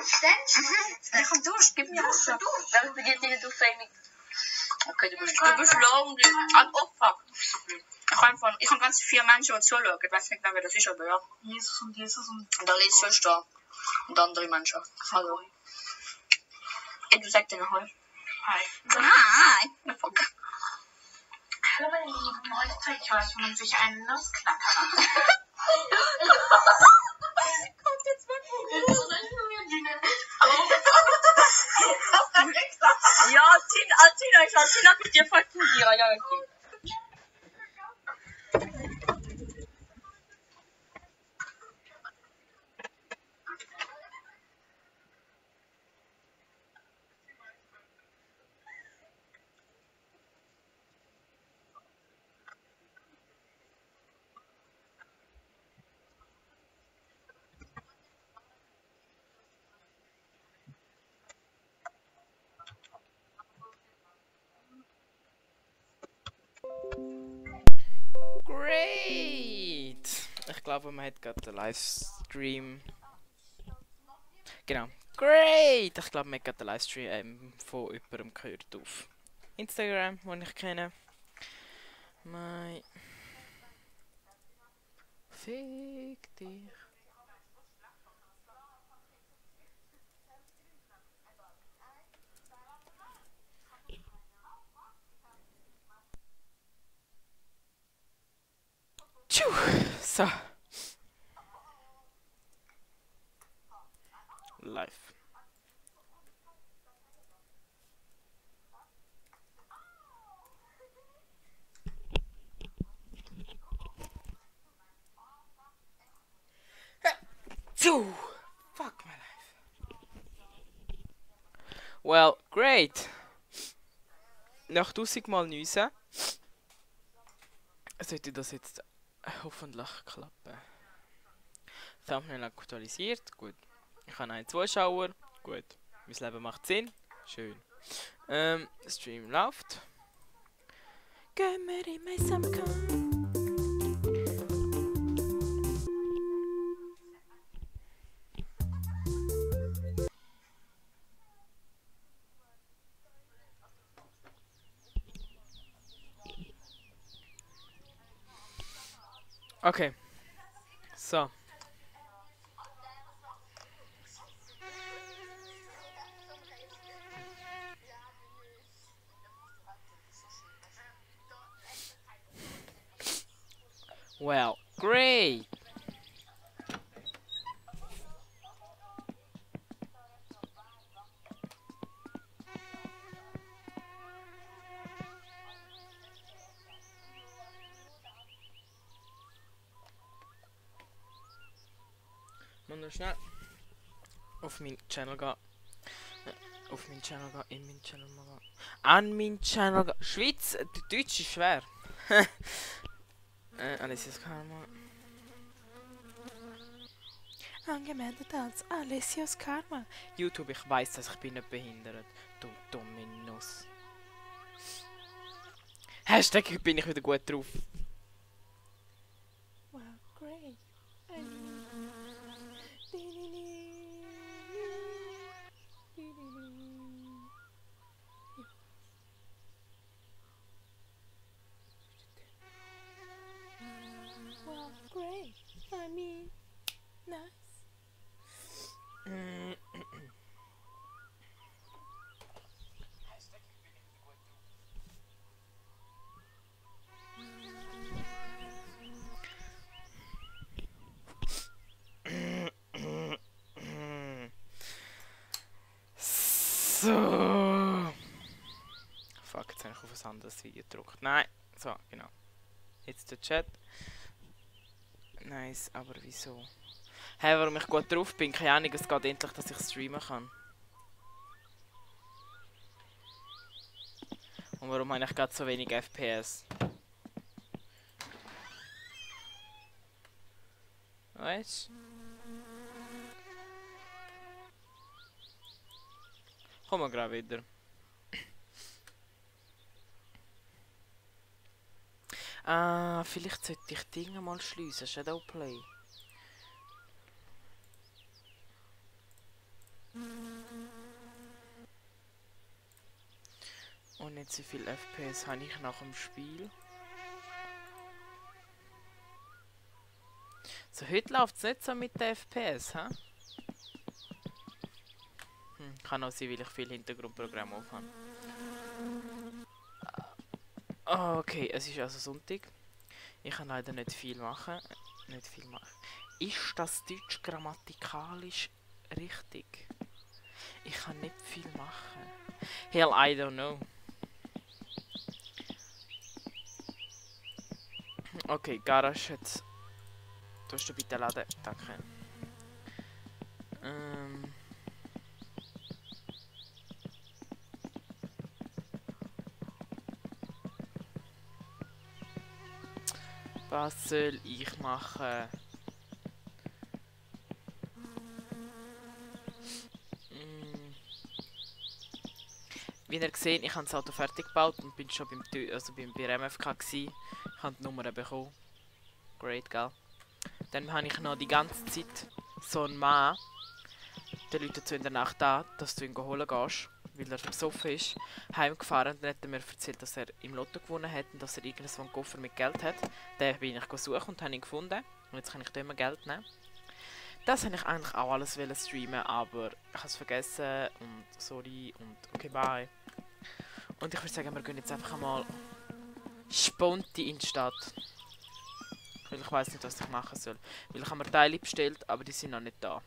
Ich hab Durst, gib mir Wasser. Dann beginnt deine Durchfähig. Okay, du bist lang. Oh fuck. Ich kann ganz viele Menschen zuschauen. Ich weiß nicht, wer das ist, aber ja. Jesus und... Und da liest Schwester und andere Menschen. Also. Du sagst dir noch mal. Hi. Hi. Fuck. Hallo meine Lieben, heute zeige ich euch, wie man sich einen Nussknacker macht. Kommt jetzt weg. Ja, Tina mit dir verkulieren. Ja, okay. Great! Ich glaube, man hat gerade den Livestream. Genau. Great! Ich glaube, man hat gerade den Livestream von jemandem gehört auf Instagram, den ich kenne. Mein. Fick dich. Tschuh! So. Live. Tschuh! Fuck my life. Well, great. Nach 1000 Mal nüsen sollte das jetzt hoffentlich klappen. Thumbnail aktualisiert, gut. Ich habe einen Zuschauer, gut. Mein Leben macht Sinn, schön. Stream läuft. Gehen wir in mein Zusammenhang. Okay. So. Well, great. Man muss schnell auf meinen Channel gehen. Auf meinen Channel gehen, in meinen Channel mal gehen. An meinen Channel gehen. Schweiz, Deutsch ist schwer. Alessios Karma. Angemeldet als Alessios Karma. YouTube, ich weiß, dass ich bin nicht behindert. Du dumme Nuss. Hashtag bin ich wieder gut drauf. Wow, great. Well, great. I mean, nice. So. Fuck, jetzt habe ich auf ein anderes Video gedruckt. Nein. So, genau. Jetzt der Chat. Nice, aber wieso? Hey, warum ich gut drauf bin? Keine Ahnung, es geht endlich, dass ich streamen kann. Und warum habe ich gerade so wenig FPS? Weißt du? Kommen wir gerade wieder. Ah, vielleicht sollte ich Dinge mal schliessen. Shadowplay. jetzt, wie viel FPS habe ich nach dem Spiel? So, heute läuft es nicht so mit den FPS, hä? Kann auch sein, weil ich viel Hintergrundprogramm aufhabe. Okay, es ist also Sonntag. Ich kann leider nicht viel machen. Ist das Deutsch grammatikalisch richtig? Ich kann nicht viel machen. Hell, I don't know. Okay, Garage jetzt. Tust du bitte laden? Danke. Was soll ich machen? Wie ihr seht, ich habe das Auto fertig gebaut und bin schon bei MFK gsi. Ich habe die Nummer bekommen. Great, gell? Dann habe ich noch die ganze Zeit so einen Mann, der Leute zu in der Nacht an, dass du ihn holen gehst, weil er besoffen ist, heimgefahren und dann hat er mir erzählt, dass er im Lotto gewonnen hat und dass er irgendwo einen Koffer mit Geld hat. Den bin ich gesucht und habe ihn gefunden. Und jetzt kann ich da immer Geld nehmen. Das habe ich eigentlich auch alles streamen, aber ich habe es vergessen und sorry und okay, bye. Und ich würde sagen, wir gehen jetzt einfach einmal spontan in die Stadt. Weil ich weiß nicht, was ich machen soll. Weil ich habe mir Teile bestellt, aber die sind noch nicht da.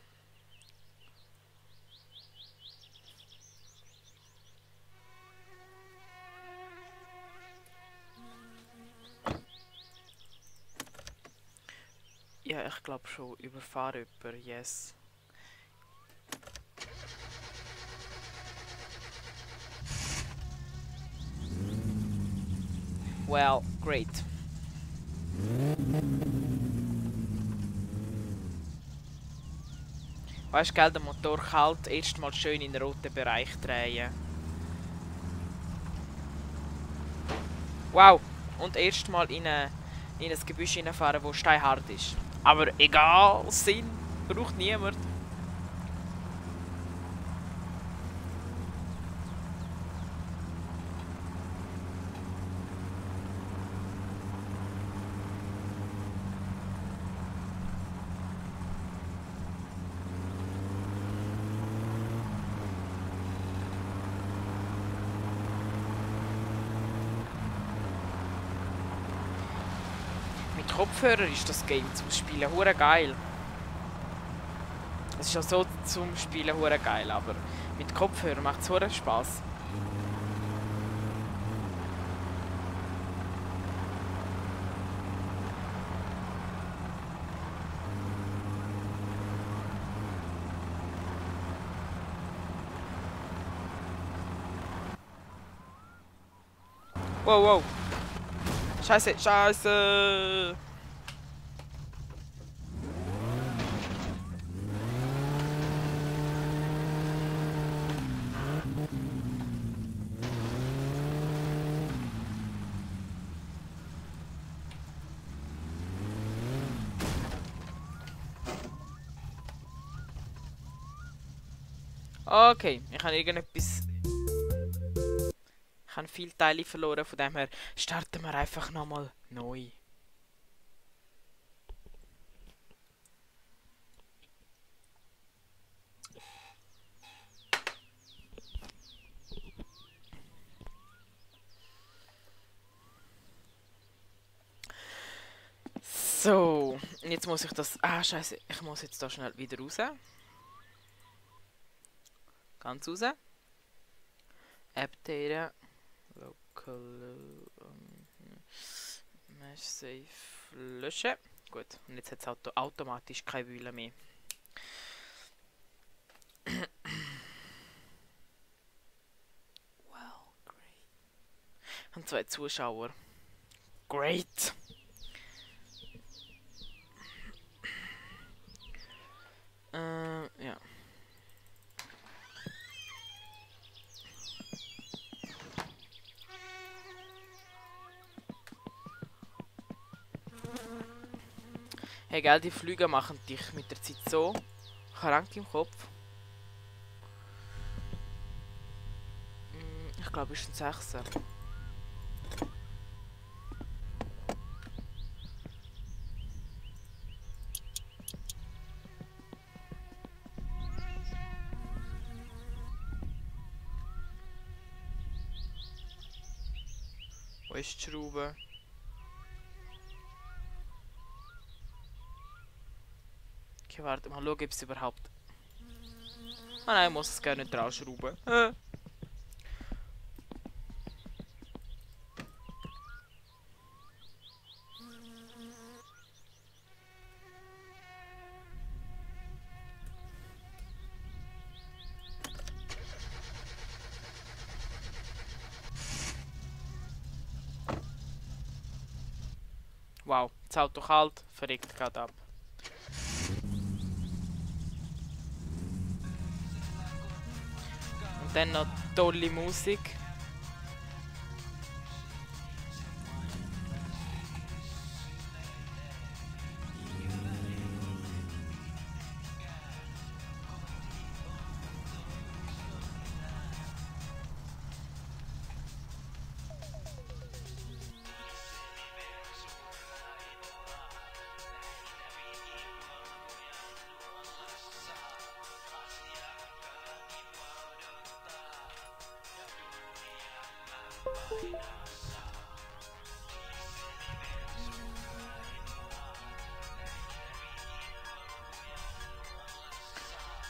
Ja, ich glaube schon. Überfahren jemanden, yes. Well, great. Weißt du, der Motor kalt erstmal schön in den roten Bereich drehen. Wow! Und erstmal in ein Gebüsch reinfahren, wo steinhart ist. Aber egal, Sinn braucht niemand. Kopfhörer ist das Game zum Spielen hure geil. Es ist auch so zum Spielen hure geil, aber mit Kopfhörer macht es hure Spaß. Wow, wow. Scheiße, scheiße. Okay, ich habe irgendetwas... Ich habe viele Teile verloren, von dem her starten wir einfach nochmal neu. So, jetzt muss ich das... Ah, scheiße, ich muss jetzt da schnell wieder raus. Ganz raus. App-Data. Local... Mesh Safe löschen. Gut, und jetzt hat es automatisch keine Wühle mehr. Well, great. Und 2 Zuschauer. Great! Ja. Hey, gell, die Flüge machen dich mit der Zeit so krank im Kopf. Ich glaube, es ist ein 6er. Wo ist die Schraube? Okay, warte mal, schauen, ob es überhaupt... Ah nein, ich muss es gar nicht dran schrauben. Wow, das Auto kalt, verreckt gerade ab. Und dann noch tolle Musik.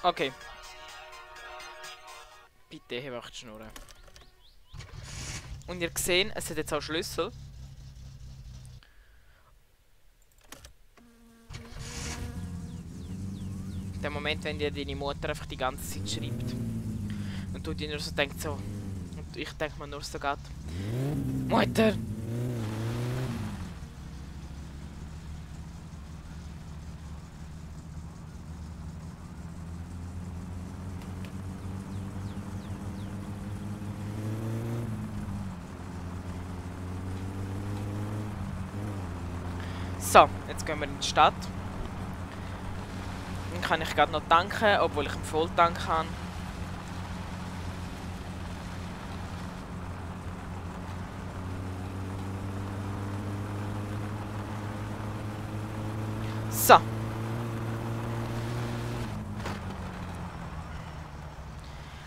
Okay. Bitte, hier macht Schnurren. Und ihr seht, es hat jetzt auch Schlüssel. Der Moment, wenn dir deine Mutter einfach die ganze Zeit schreibt. Und du dir nur so denkst so. Und ich denke mir nur so grad. Mutter! So, jetzt gehen wir in die Stadt. Dann kann ich gerade noch tanken, obwohl ich einen Volltank habe. So.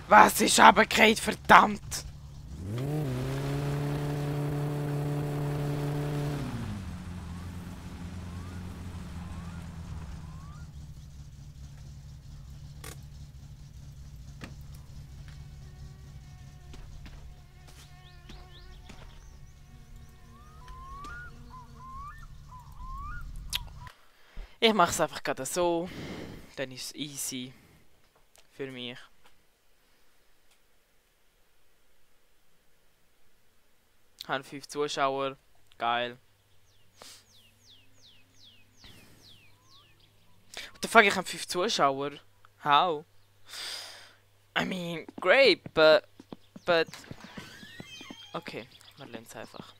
Was ist aber gerade verdammt? Ich mache es einfach gerade so. Dann ist es easy für mich. Ich habe 5 Zuschauer. Geil. What the fuck, ich habe 5 Zuschauer? How? I mean, great, but... Okay, wir lernen es einfach.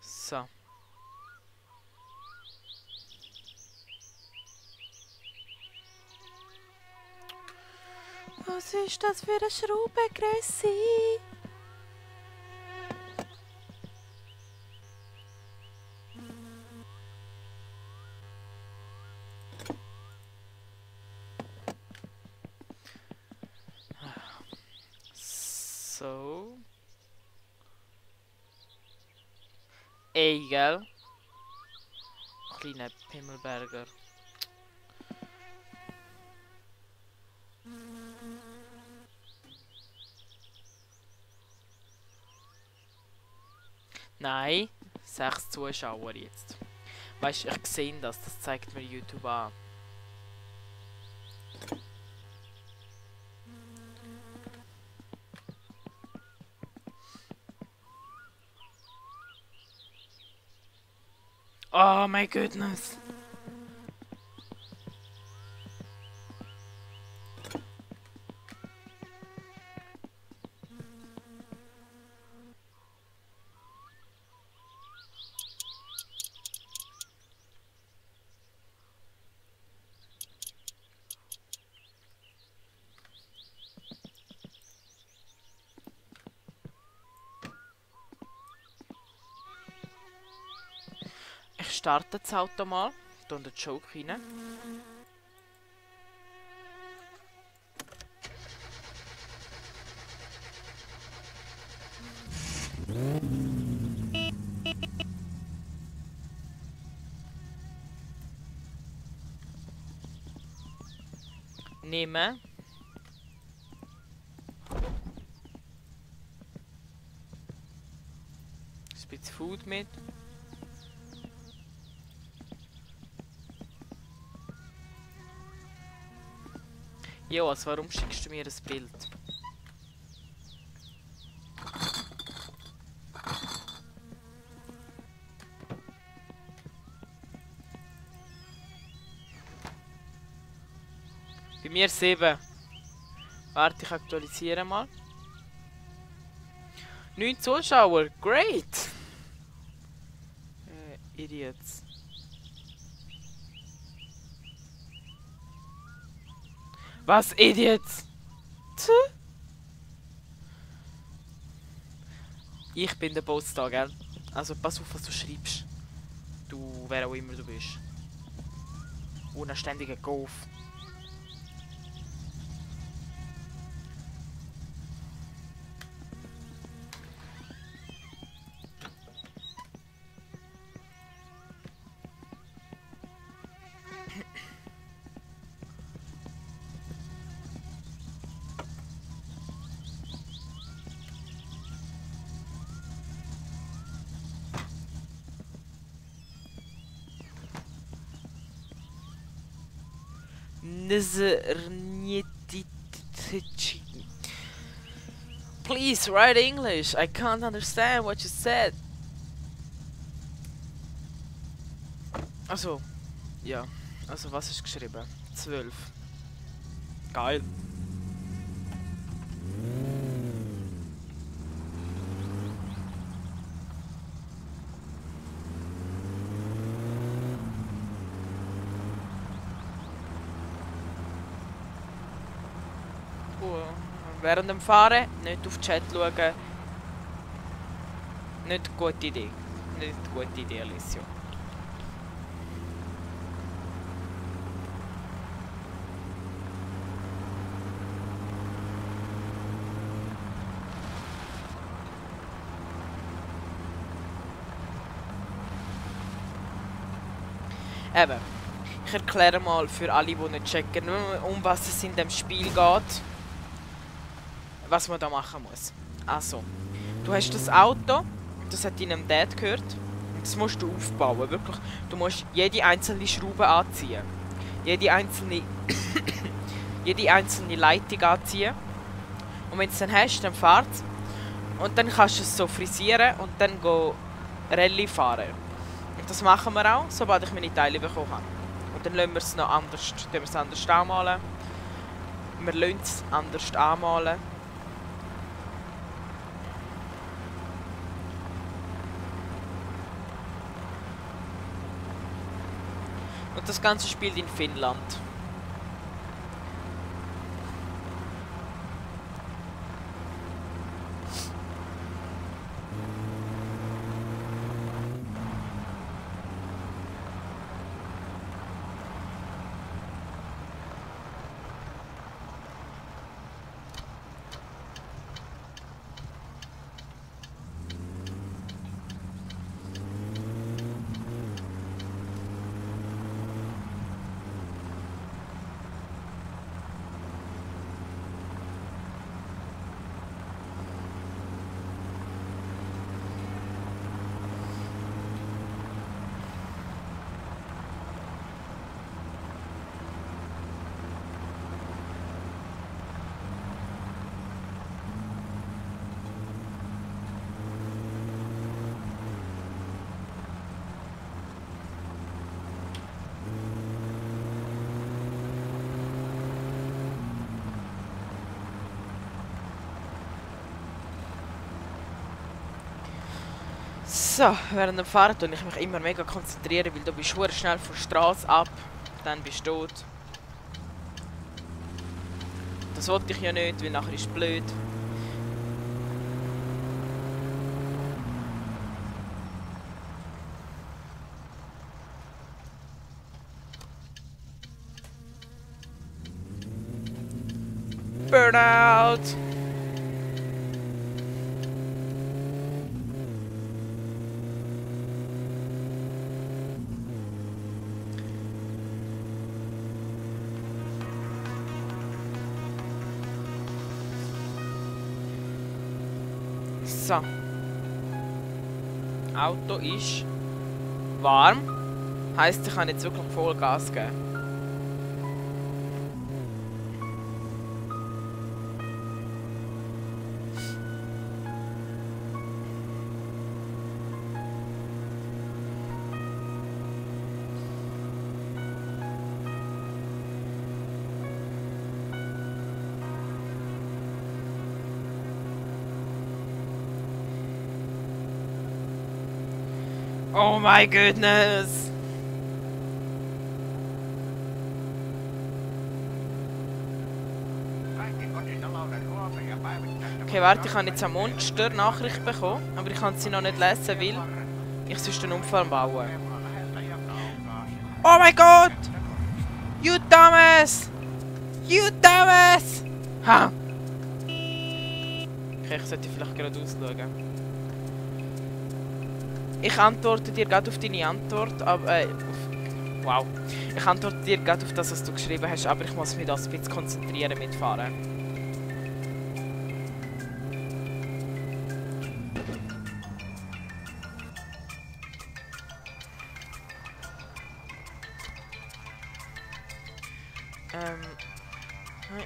So. Was ist das für eine Schraubengrösse? So. Ey, gell? Kleiner Pimmelberger. Nein, 6 Zuschauer jetzt. Weißt du, ich sehe das zeigt mir YouTube an. Oh my goodness. startet das Auto mal. Hier den Joke rein. Nehmen. Ein bisschen Food mit. Joas, warum schickst du mir ein Bild? Bei mir 7. Warte, ich aktualisiere mal. 9 Zuschauer, great! Idiots. Was, Idiots? Tö? Ich bin der Boss da, gell? Also pass auf, was du schreibst. Du, wer auch immer du bist. Unanständiger Golf. Please write English. I can't understand what you said. Also, ja. Also, was ist geschrieben? 12. Geil. Während dem Fahren nicht auf den Chat schauen. Nicht eine gute Idee. Nicht eine gute Idee, Alessio. Eben. Ich erkläre mal für alle, die nicht checken, um was es in dem Spiel geht. Was man da machen muss. Also, du hast das Auto, das hat deinem Dad gehört. Das musst du aufbauen, wirklich. Du musst jede einzelne Schraube anziehen. Jede einzelne Leitung anziehen. Und wenn du es dann hast, dann fahrt es. Und dann kannst du es so frisieren und dann go Rallye fahren. Und das machen wir auch, sobald ich meine Teile bekommen habe. Und dann lassen wir es noch anders anmalen. Wir lassen es anders anmalen. Und das Ganze spielt in Finnland. So, während dem Fahren tue ich mich immer mega konzentrieren, weil du bist sehr schnell von der Straße ab, dann bist du tot. Das wollte ich ja nicht, weil nachher ist es blöd. Burnout! So. Auto ist warm. Heisst, ich kann jetzt wirklich voll Gas geben. Oh my goodness! Okay, warte, ich habe jetzt eine Monster-Nachricht bekommen, aber ich kann sie noch nicht lesen, weil ich sonst einen Unfall bauen. Oh mein Gott! You dumbass! You dumbass! Ha! Okay, ich sollte vielleicht gerade ausschauen. Ich antworte dir gerade auf deine Antwort, aber wow. Ich antworte dir gerade auf das, was du geschrieben hast, aber ich muss mich da ein bisschen konzentrieren mit Fahren.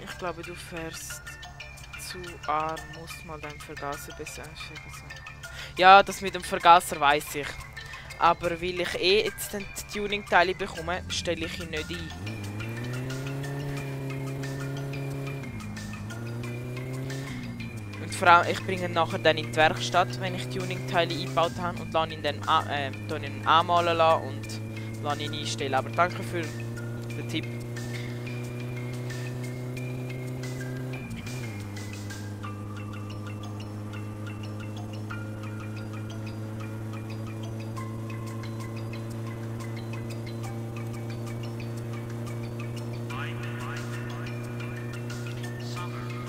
Ich glaube, du fährst zu arm, musst mal deinen Vergaser besser einstellen. Ja, das mit dem Vergaser weiß ich. Aber weil ich jetzt die Tuning-Teile bekomme, stelle ich ihn nicht ein. Und vor allem, ich bringe ihn nachher dann in die Werkstatt, wenn ich Tuning-Teile eingebaut habe und lasse ihn dann anmalen lassen und lasse ihn einstellen. Aber danke für den Tipp.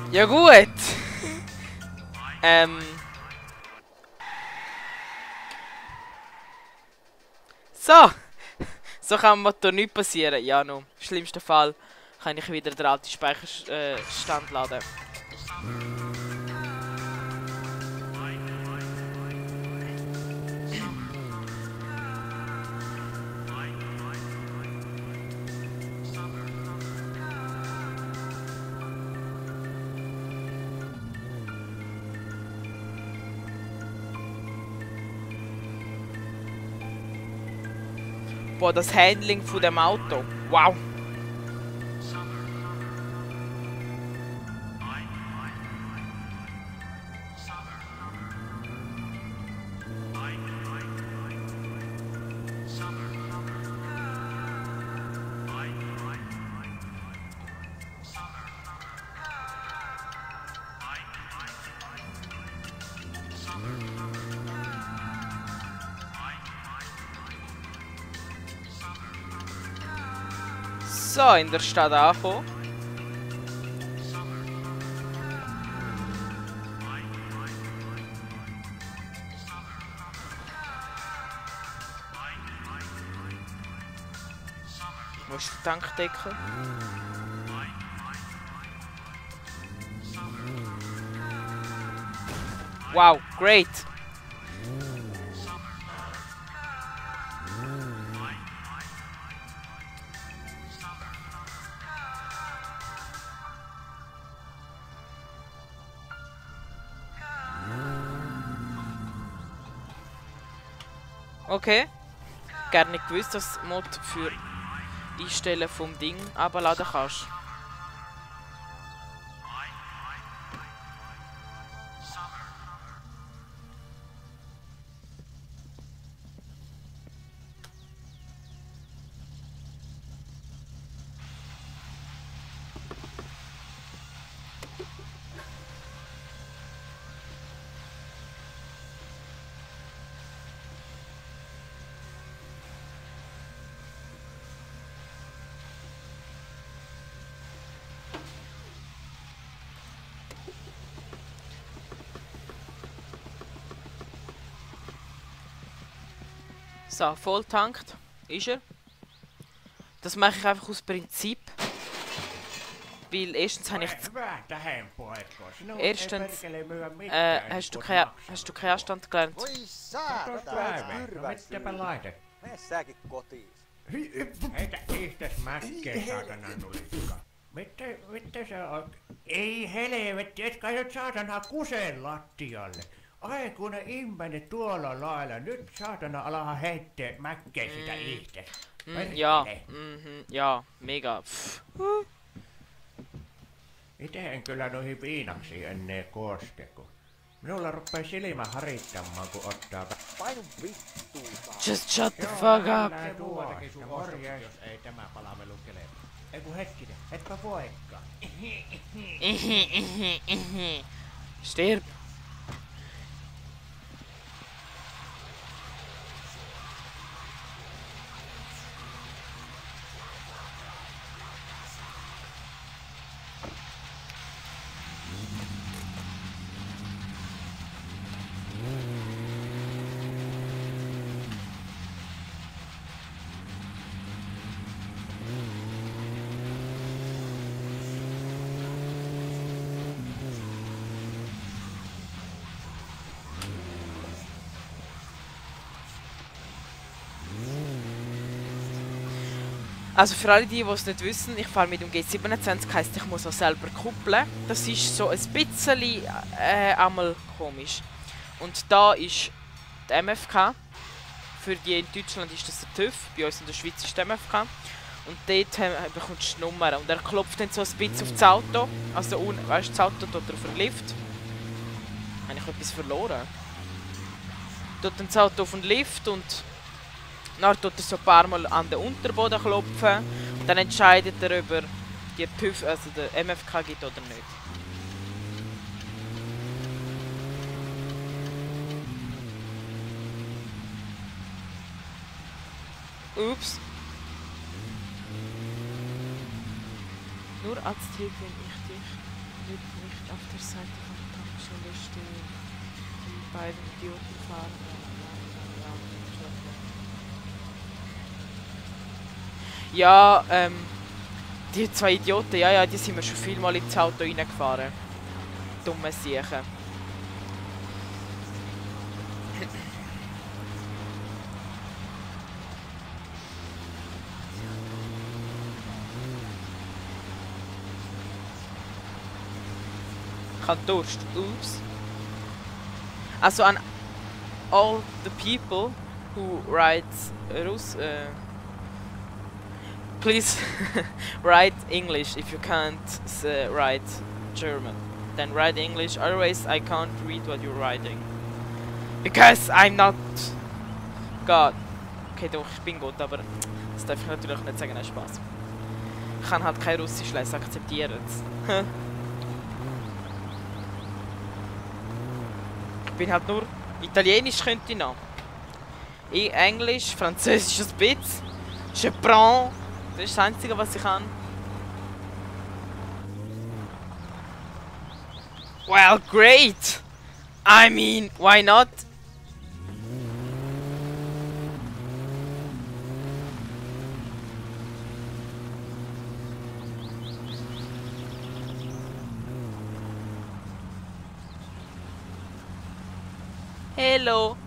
Ja gut. So. So kann am Motor nichts passieren. Ja, no. Im schlimmsten Fall kann ich wieder den alten Speicherstand laden. Boah, das Handling von dem Auto. Wow. So, in der Stadt angekommen. Wo ist der Tankdeckel? Wow, great! Okay. Gar nicht gewusst, dass du Mod für Einstellen vom Ding abladen kannst. So, voll tankt. Ist er. Das mache ich einfach aus Prinzip. Weil erstens habe ich... Erstens... hast du keinen Anstand gelernt? Voi saatana, tyrväs. Mene säkin kotiin. Heitä ihtäs mäkkeä, saatana nulikka. Mitä sä oot? Ei helvetti, et kai nyt saatana kuseen lattialle. Aikuinen ihminen tuolla lailla. Nyt saatana alaha heittää mäkkeä sitä ihtäs. Ja, mega. Ite en kyllä noihin viinaksiin enää koske, kun minulla ruppee silmä harittamaan, kun ottaa... Painu vittuun. Just shut the fuck up! Ja morjens, jos ei tämä palvelu kelevä. Ei kun hetkinen, etpä voikaan. Stirb! Also für alle die es nicht wissen, ich fahre mit dem G27, heisst ich muss auch selber kuppeln. Das ist so ein bisschen einmal komisch. Und da ist die MFK. Für die in Deutschland ist das der TÜV, bei uns in der Schweiz ist die MFK. Und dort bekommst du die Nummer. Und er klopft dann so ein bisschen auf das Auto. Also weißt du, das Auto dort auf den Lift. Habe ich etwas verloren? Dort dann das Auto auf den Lift und dann tut er so ein paar Mal an den Unterboden klopfen und dann entscheidet er, ob er die TÜV, also der MFK gibt oder nicht. Ups. Nur als Tipp, wenn ich dich nicht auf der Seite von der Tankstelle stehe. Die beiden Idioten fahren. Ja, die zwei Idioten, ja, die sind mir schon viel mal ins Auto reingefahren. Dumme Siechen. Ich hab Durst. Ups. Also an all the people who write please write English if you can't write German. Then write English, otherwise I can't read what you're writing. Because I'm not God. Okay, doch, ich bin Gott, aber das darf ich natürlich nicht sagen, nein, Spaß. Ich kann halt kein Russisch lesen, akzeptieren es. Ich bin halt nur Italienisch könnte ich noch. Englisch, Französisch ein bisschen. Je prends. Das ist das Einzige, was ich kann. Well, great! I mean, why not? Hello!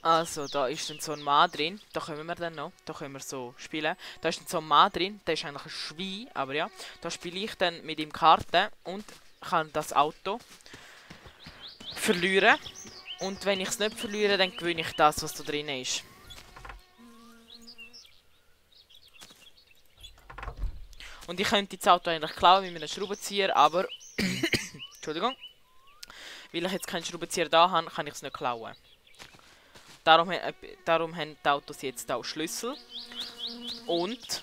Also, da ist dann so ein Mann drin. Da können wir dann noch. Da können wir so spielen. Da ist dann so ein Mann drin. Der ist eigentlich ein Schwein, aber ja. Da spiele ich dann mit ihm Karten und kann das Auto verlieren. Und wenn ich es nicht verliere, dann gewinne ich das, was da drin ist. Und ich könnte das Auto eigentlich klauen mit einem Schraubenzieher, aber... Entschuldigung. Weil ich jetzt keinen Schraubenzieher da habe, kann ich es nicht klauen. Darum haben die Autos jetzt auch Schlüssel. Und...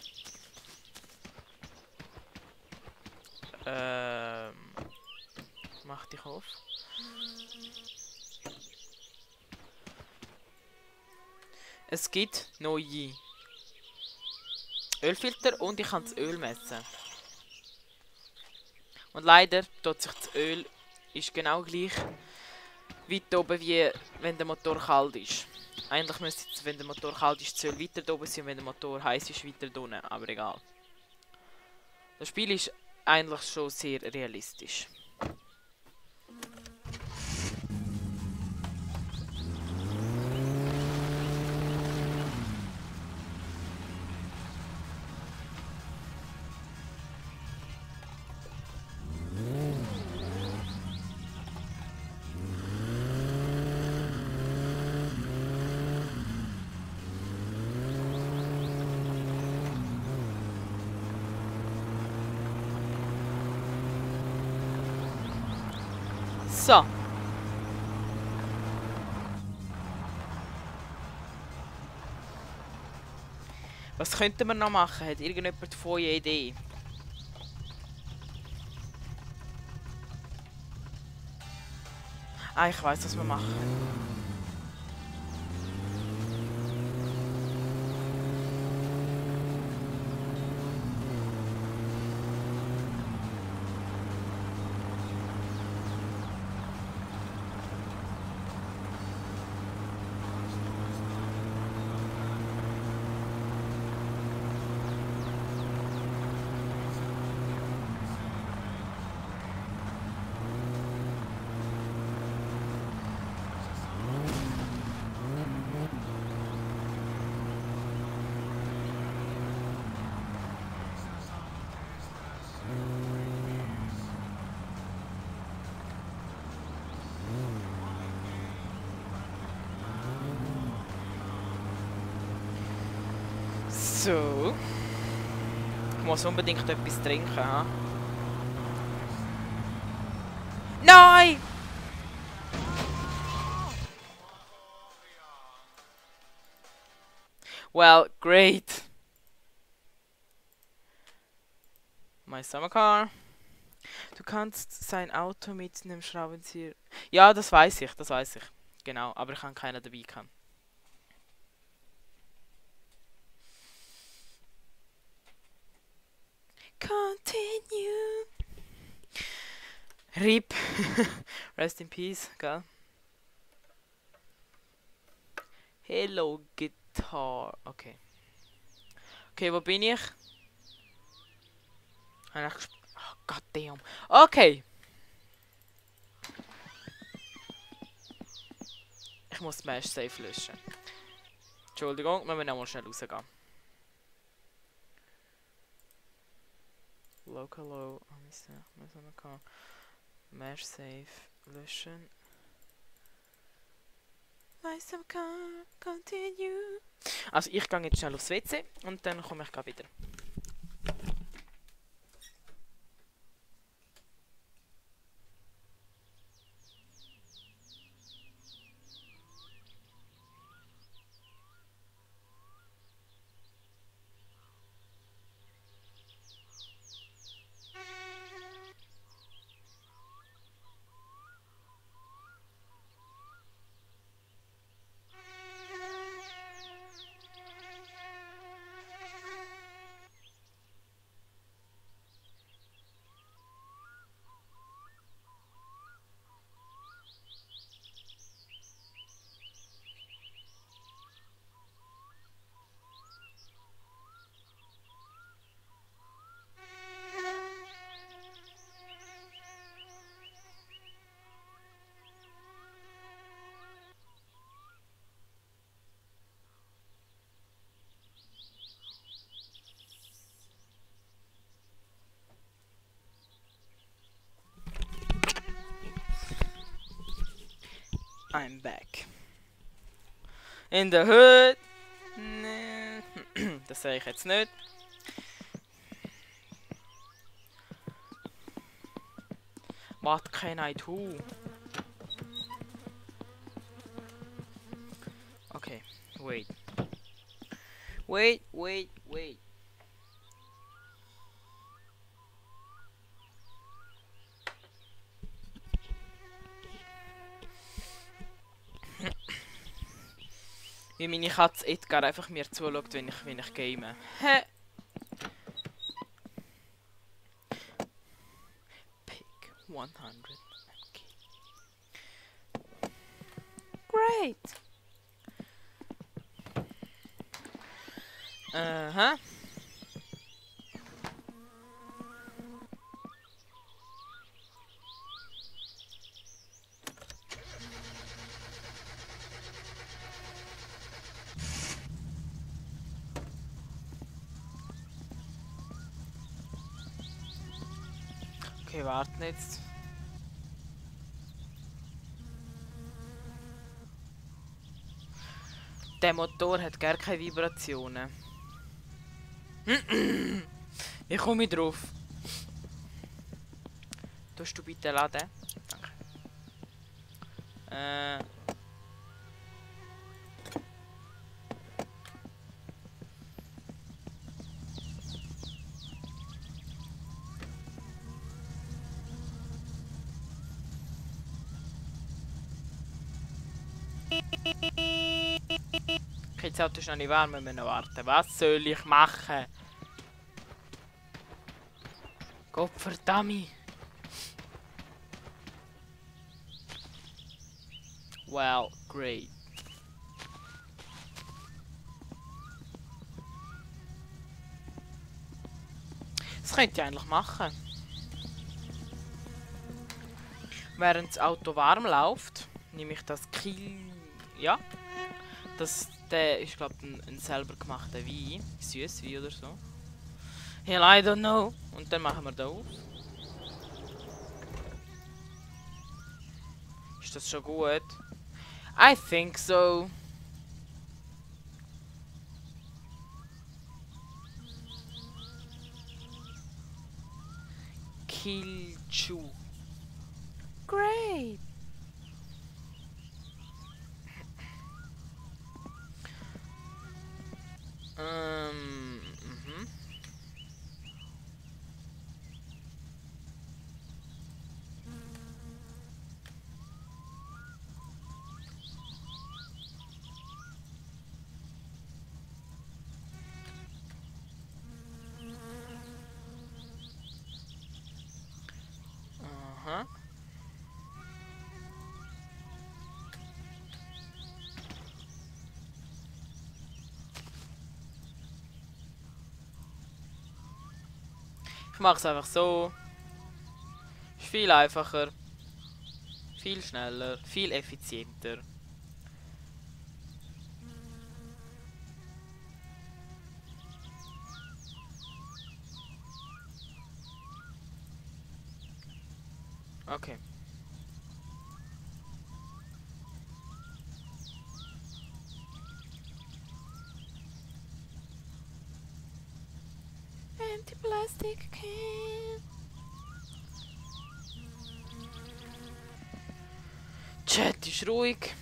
mach dich auf. Es gibt neue Ölfilter und ich kann das Öl messen. Und leider tut sich das Öl ist genau gleich weit oben wie wenn der Motor kalt ist. Eigentlich müsste es, wenn der Motor kalt ist, das Öl weiter oben sein, wenn der Motor heiß ist, weiter unten. Aber egal. Das Spiel ist eigentlich schon sehr realistisch. So. Was könnten wir noch machen? Hat irgendjemand von euch eine Idee? Ah, ich weiß, was wir machen. So. Ich muss unbedingt etwas trinken, ha? Nein! Well, great. My summer car. Du kannst sein Auto mit einem Schraubenzieher... Ja, das weiß ich, das weiß ich. Genau, aber ich habe keinen dabei gehabt. Continue. RIP. Rest in peace, gell? Hello, Guitar. Okay. Okay, wo bin ich? Oh, goddamn. Okay. Ich muss Smash Safe löschen. Entschuldigung, wir müssen auch mal schnell rausgehen. Local low, Mesh Safe löschen. Continue. Also ich gehe jetzt schnell aufs WC und dann komme ich gleich wieder. I'm back. In the hood. Nee. Das sage ich jetzt nicht. What can I do? Okay, wait. Wait. Wie meine Katze Edgar einfach mir zuschaut, wenn ich game. Hä? Pick 100. Great! Aha. Okay, warten jetzt. Der Motor hat gar keine Vibrationen. Wie komme ich drauf? Tust du bitte laden? Danke. Okay, das Auto ist noch nicht warm, wir müssen noch warten. Was soll ich machen? Gott verdammt! Well, great. Das könnt ihr eigentlich machen. Während das Auto warm läuft, nehme ich das Kiel. Ja. Der ist, glaube ich, ein selber gemachter Wein. Süßwein oder so. Hell, I don't know. Und dann machen wir da auf. Ist das schon gut? I think so. Kilchu. Great. Aha. Ich mache es einfach so. Ist viel einfacher. Viel schneller. Viel effizienter. Okay. Empty plastic can. Chat ist ruhig.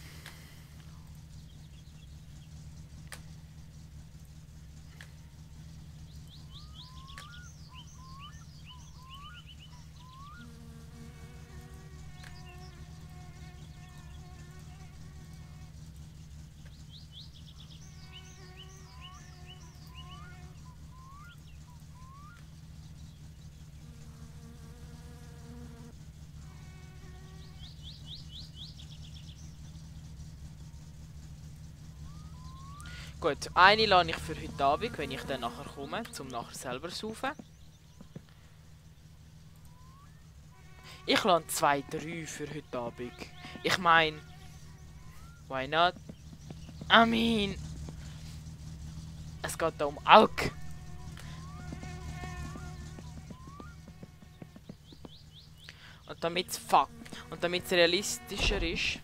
Gut, eine lade ich für heute Abend, wenn ich dann nachher komme, zum nachher selber saufen. Ich lade 2, 3 für heute Abend. Ich meine, why not? I mean, es geht da um Alk. Und damit es realistischer ist.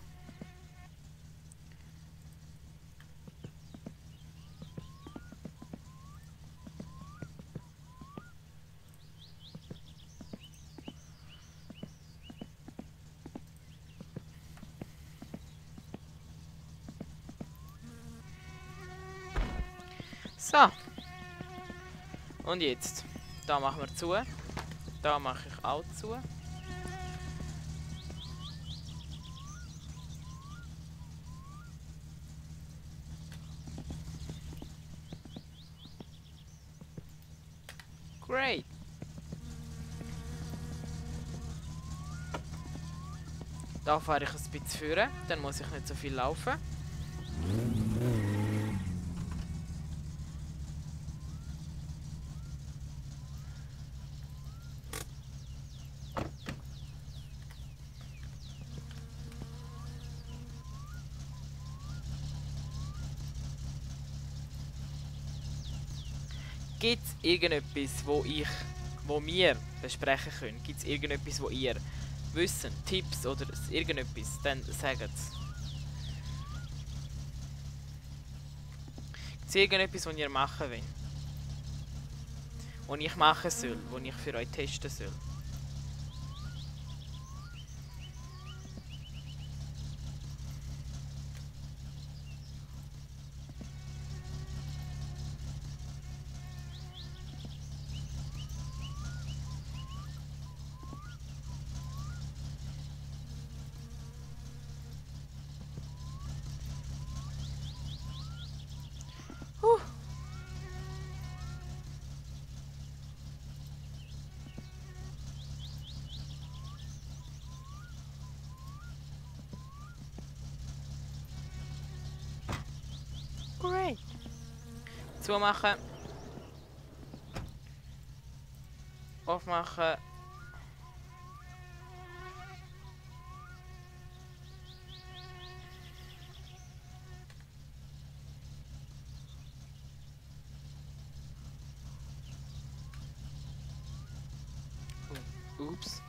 So. Und jetzt. Da machen wir zu. Da mache ich auch zu. Great. Da fahre ich ein bisschen führen, dann muss ich nicht so viel laufen. Gibt es irgendetwas, wo wir besprechen können? Gibt es irgendetwas, wo ihr wissen, Tipps oder irgendetwas? Dann sagt es. Gibt es irgendetwas, was ihr machen wollt? Was ich machen soll? Was ich für euch testen soll? Great. Zumachen. Aufmachen. Ups.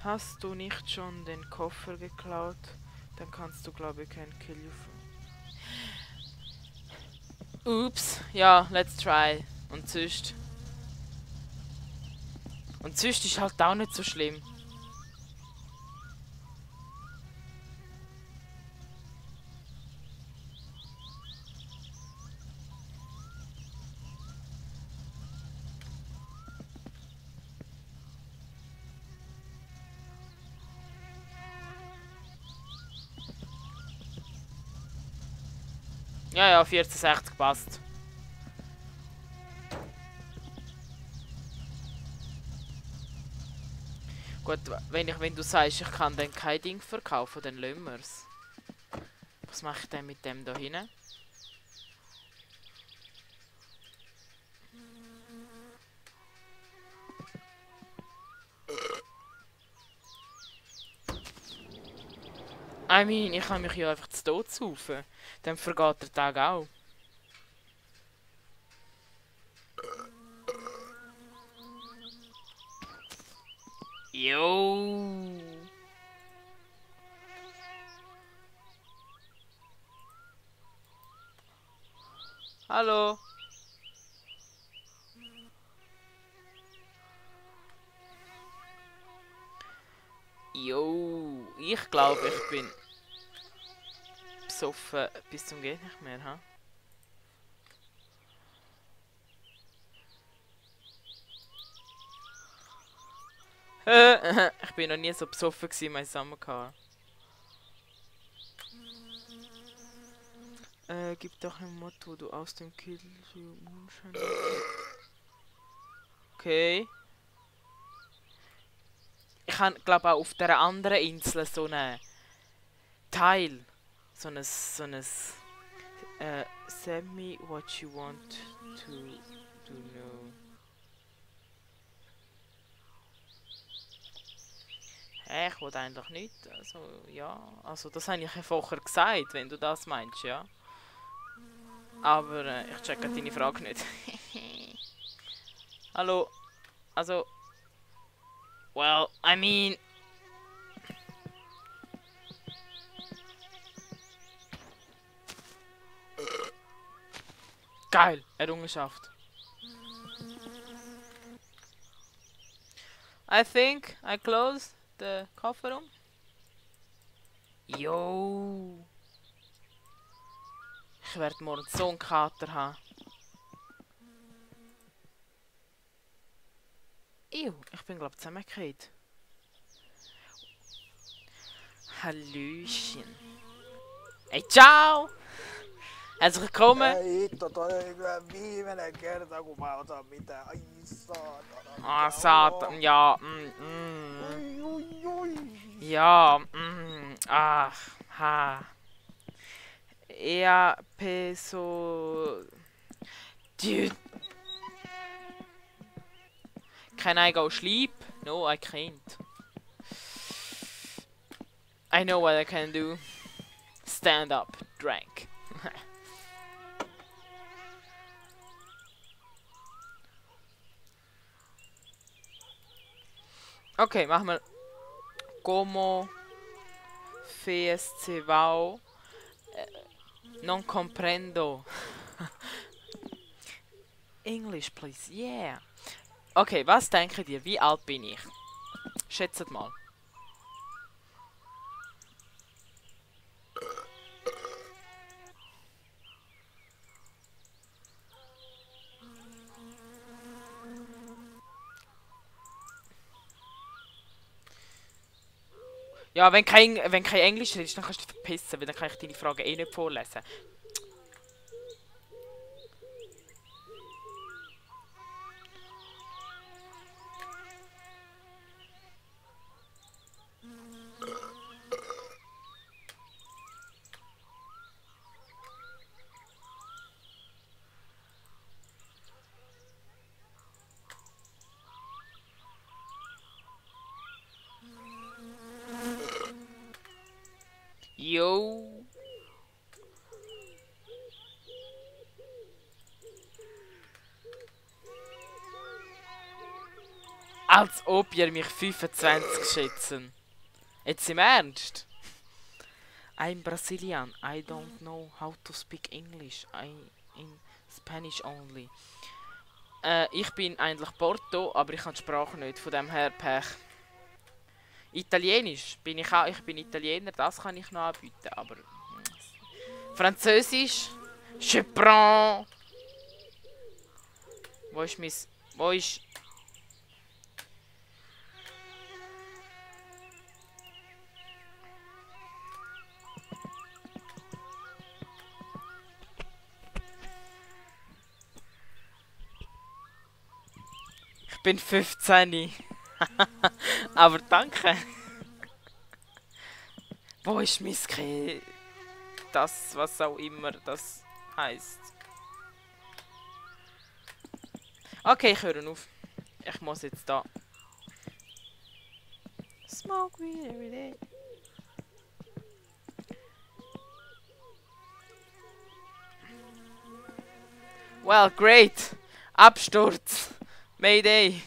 Hast du nicht schon den Koffer geklaut? Dann kannst du, glaube ich, kein Kill you. Ups. Ja, let's try. Und sonst. Und sonst ist halt auch nicht so schlimm. Ja, ja, 1460 passt. Gut, wenn du sagst, ich kann dann kein Ding verkaufen, dann lassen wir's. Was mache ich denn mit dem da hinten? I mean, ich kann mich ja einfach zu Tod saufen. Dann vergeht der Tag auch. Jo. Hallo. Jo, ich glaube, ich bin besoffen bis zum geht nicht mehr, ha? Ich bin noch nie so besoffen gewesen, mein Summercar. Gib doch ein Mod, wo du aus dem Kill Moonshine. Okay. Ich habe, glaube auch auf der anderen Insel so einen Teil. So ein send me what you want to know. Ich wollte eigentlich nicht. Also, ja. Also, das habe ich ja vorher gesagt, wenn du das meinst, ja. Aber ich checke deine Frage nicht. Hallo. Also. Well, I mean. Geil, Errungenschaft. I think I closed the Kofferraum. Yo. Ich werde morgen so einen Kater haben. Ew, ich bin glaube zusammengekehrt. Hallöchen. Hey, ciao! Herzlich willkommen! Ei hitto, toi oli kyllä viimeinen kerta, kun mä otan mitään. Ai saatana. Ah, mikä Satan, olo. ja, Oi, oi, oi. ja, ha. Ja, peso... Dude. Can I go sleep? No, I can't. I know what I can do. Stand up, drink. Okay, machen wir Como festival non comprendo. English, please. Yeah. Okay, was denkt ihr? Wie alt bin ich? Schätzt mal. Ja, wenn kein Englisch redest, dann kannst du dich verpissen, weil dann kann ich deine Fragen eh nicht vorlesen. Yo. Als ob ihr mich 25 schätzen. Jetzt im Ernst? I'm Brazilian. I don't know how to speak English. I'm in Spanish only. Ich bin eigentlich Porto, aber ich kann die Sprache nicht. Von dem her Pech. Italienisch bin ich auch. Ich bin Italiener, das kann ich noch anbieten. Aber Französisch. Je prends. Wo ist mein... Wo ist... Ich bin 15. Aber danke. Wo ist mein das, was auch immer das heißt. Okay, ich höre auf. Ich muss jetzt da. Smoke weed every day. Well, great. Absturz. Mayday.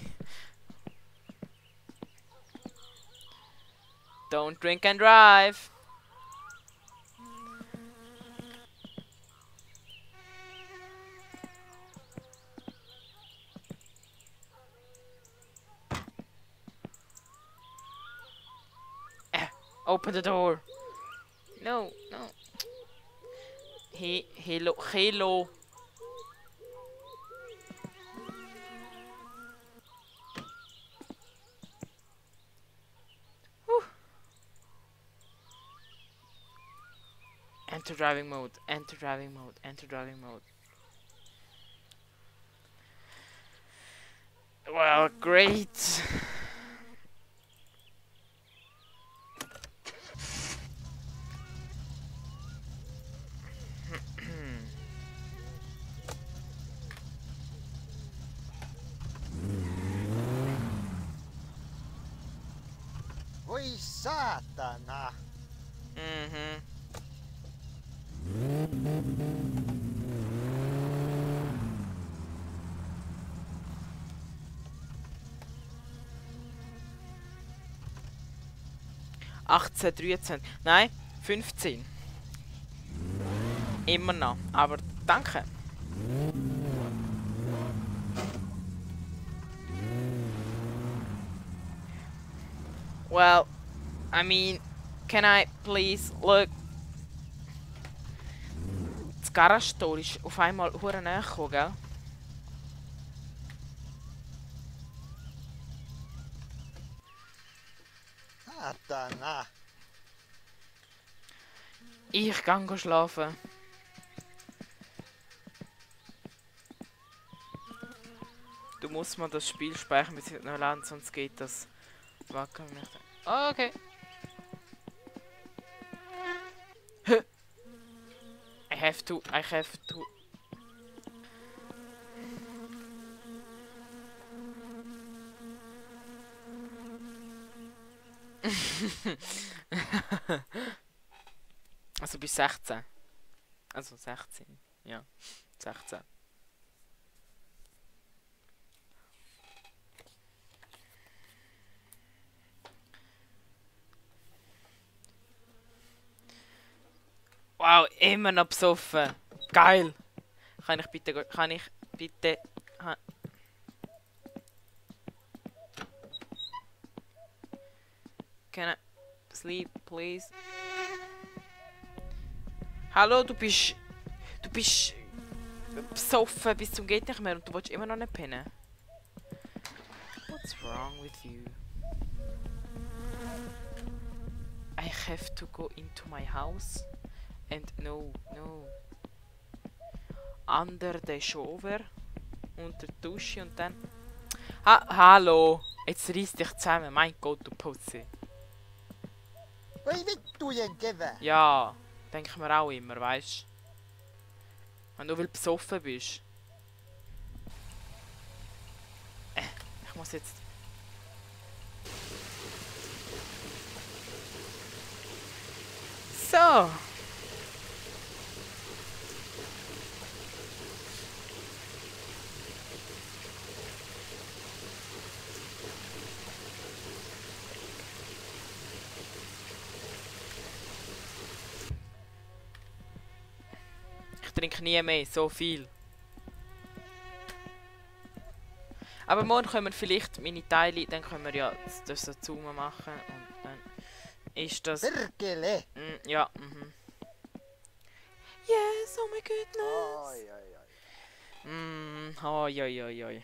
Don't drink and drive. Open the door. No, no. Hello. Enter driving mode, enter driving mode, enter driving mode. Well, great. Voi saatana. Mhm. ...18, 13... Nein, 15. Immer noch. Aber danke. Well, I mean... Can I please look... Das Garage-Tor ist auf einmal hure näher gekommen, gell? Saatana. Ich gang schlafen. Du musst mal das Spiel speichern, bis ich noch laden, sonst geht das. Wackel nicht. Oh, okay. I have to. Also bis 16. Also 16. Ja. 16. Wow, immer noch besoffen. Geil. Kann ich bitte... Can I sleep, please? Hallo, du bist besoffen bis zum geht nicht mehr und du willst immer noch nicht pennen. What's wrong with you? I have to go into my house and no. Under the shower, unter der Dusche und dann... Hallo! Jetzt reiss dich zusammen, mein Gott, du Putzi. Ja, denke ich mir auch immer, weißt du? Wenn du besoffen bist. Ich muss jetzt... So! Ich trinke nie mehr, so viel. Aber morgen können wir vielleicht meine Teile, dann können wir ja das dazu machen und dann ist das... ja, Yes, oh my goodness. Oi.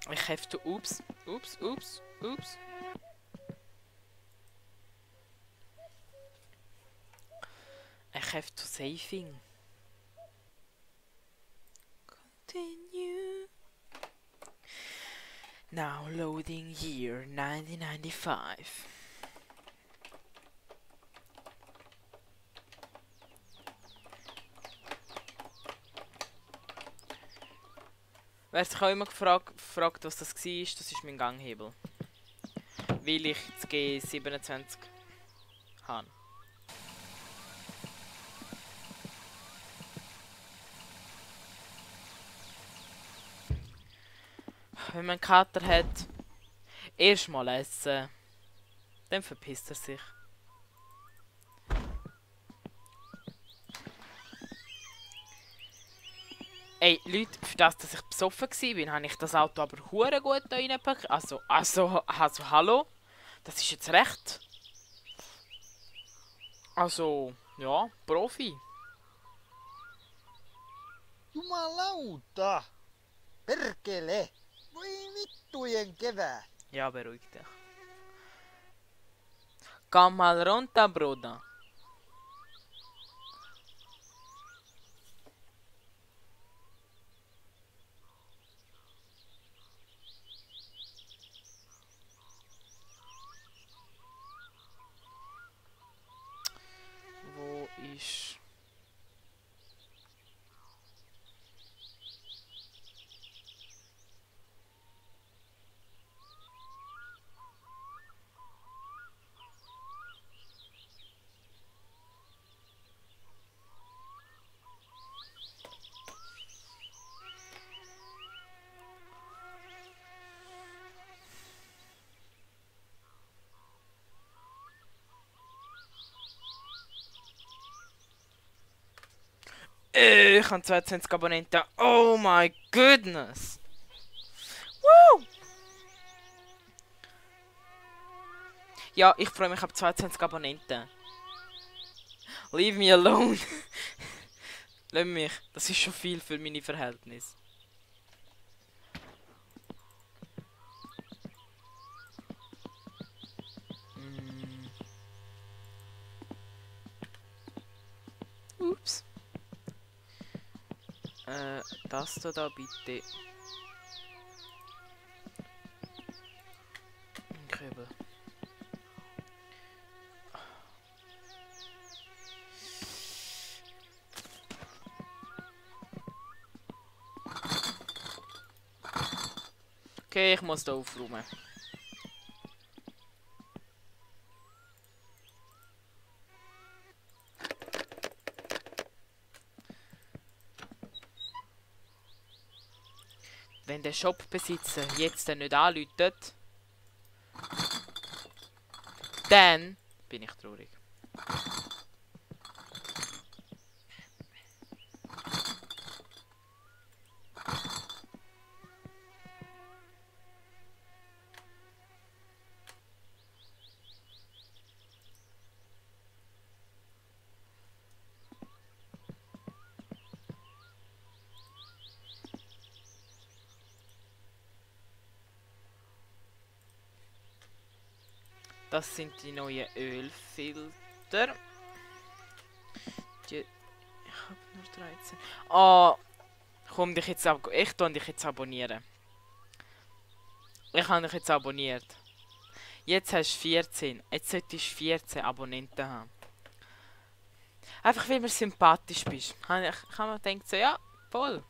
I have to oops. I have to saving. Continue. Now loading year 1995. Wer sich auch immer gefragt, was das war, das ist mein Ganghebel. Weil ich das G27 habe. Wenn man einen Kater hat, erstmal essen, dann verpisst er sich. Ey, Leute, für das, dass ich besoffen war, habe ich das Auto aber hure gut da reingepackt. Also, hallo? Das ist jetzt recht. Also, ja, Profi. Jumalauta! Perkele! Voi vittujen kevää! Ja, beruhig dich. Komm mal runter, Bruder. Wo ist... Ich habe 22 Abonnenten. Oh my goodness. Woo! Ja, ich freue mich auf 22 Abonnenten. Leave me alone. Lass mich. Das ist schon viel für meine Verhältnisse. Ups. Das da bitte. Kübel. Okay, ich muss da aufräumen. Wenn der Shopbesitzer jetzt nicht anläutet, dann bin ich traurig. Das sind die neuen Ölfilter. Ich hab nur 13. Oh, komm dich jetzt ab. Ich tue dich jetzt abonnieren. Ich habe dich jetzt abonniert. Jetzt hast du 14. Jetzt solltest du 14 Abonnenten haben. Einfach weil du sympathisch bist. Ich habe mir gedacht so, ja, voll.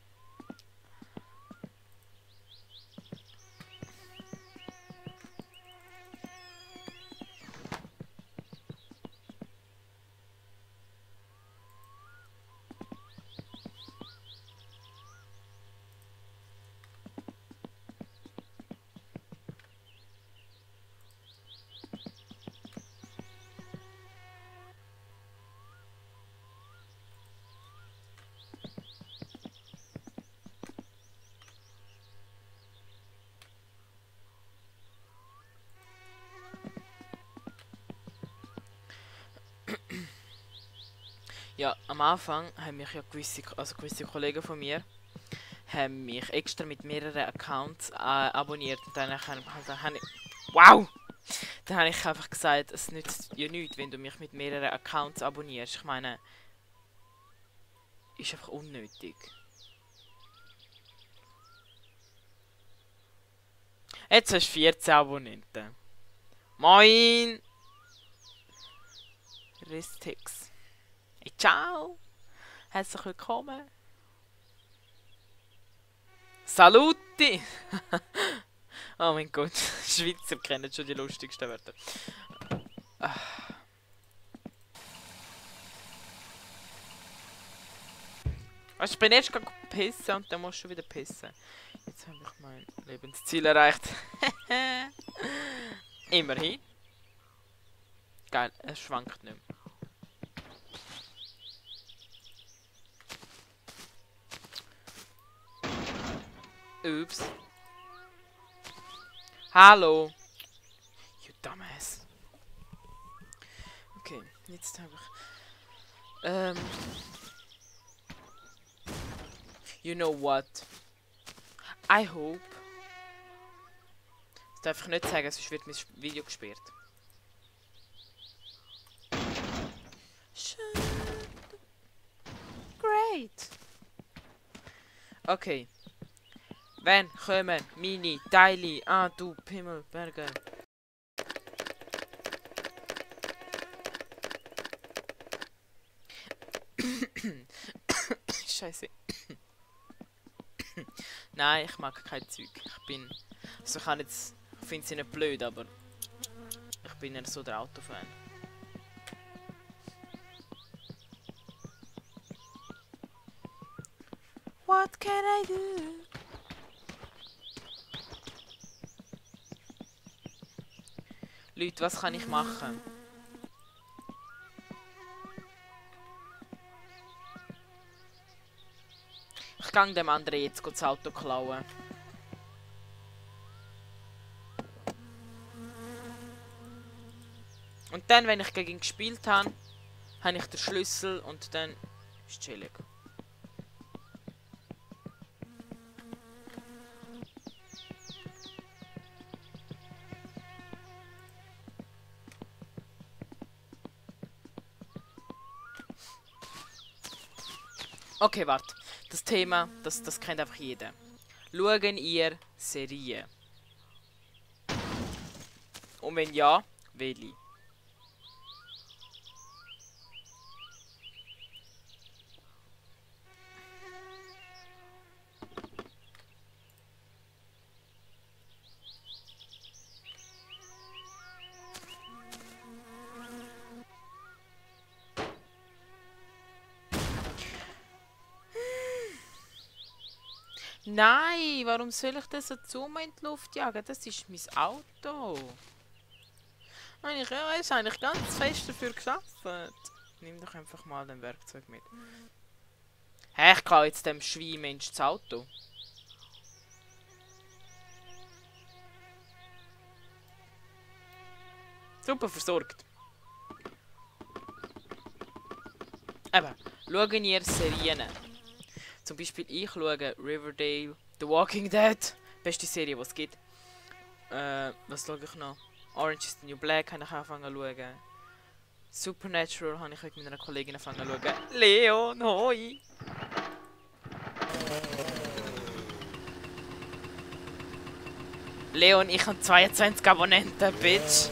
Ja, am Anfang haben mich ja gewisse Kollegen von mir haben mich extra mit mehreren Accounts abonniert und dann habe ich wow! Dann habe ich einfach gesagt, es nützt ja nichts, wenn du mich mit mehreren Accounts abonnierst. Ich meine, ist einfach unnötig. Jetzt hast du 14 Abonnenten. Moin! Restix. Hey, ciao! Herzlich willkommen! Saluti! Oh mein Gott, Schweizer kennen schon die lustigsten Wörter. Ich bin erst gerade pissen und dann musst du schon wieder pissen. Jetzt habe ich mein Lebensziel erreicht. Immerhin. Geil, es schwankt nicht mehr. Ups. Hallo. You dumbass. Okay, jetzt habe ich... You know what? I hope... Das darf ich nicht sagen, sonst wird mein Video gesperrt. Great. Okay. Wenn kommen meine Teile an, du Pimmelberger? Scheiße. Nein, ich mag kein Zeug. Ich bin... Also ich kann jetzt... Ich finde sie nicht blöd, aber... Ich bin ja so der Autofan. What can I do? Leute, was kann ich machen? Ich kann dem anderen jetzt das Auto klauen. Und dann, wenn ich gegen ihn gespielt habe, habe ich den Schlüssel und dann ist es chillig. Okay, warte. Das Thema, das kennt einfach jeder. Schauen ihr Serien? Und wenn ja, welche? Nein, warum soll ich das so zu mir in die Luft jagen? Das ist mein Auto. Ich ist eigentlich ganz fest dafür geschaffen. Nimm doch einfach mal den Werkzeug mit. Hä, ich kann jetzt dem Schweinmensch das Auto. Super versorgt. Eben, schauen ihr Serien. Zum Beispiel ich schaue Riverdale, The Walking Dead, beste Serie, die es gibt. Was schaue ich noch? Orange is the New Black habe ich angefangen zu schauen. Supernatural habe ich heute mit einer Kollegin angefangen zu schauen. Leon, hoi! Leon, ich habe 22 Abonnenten, Bitch!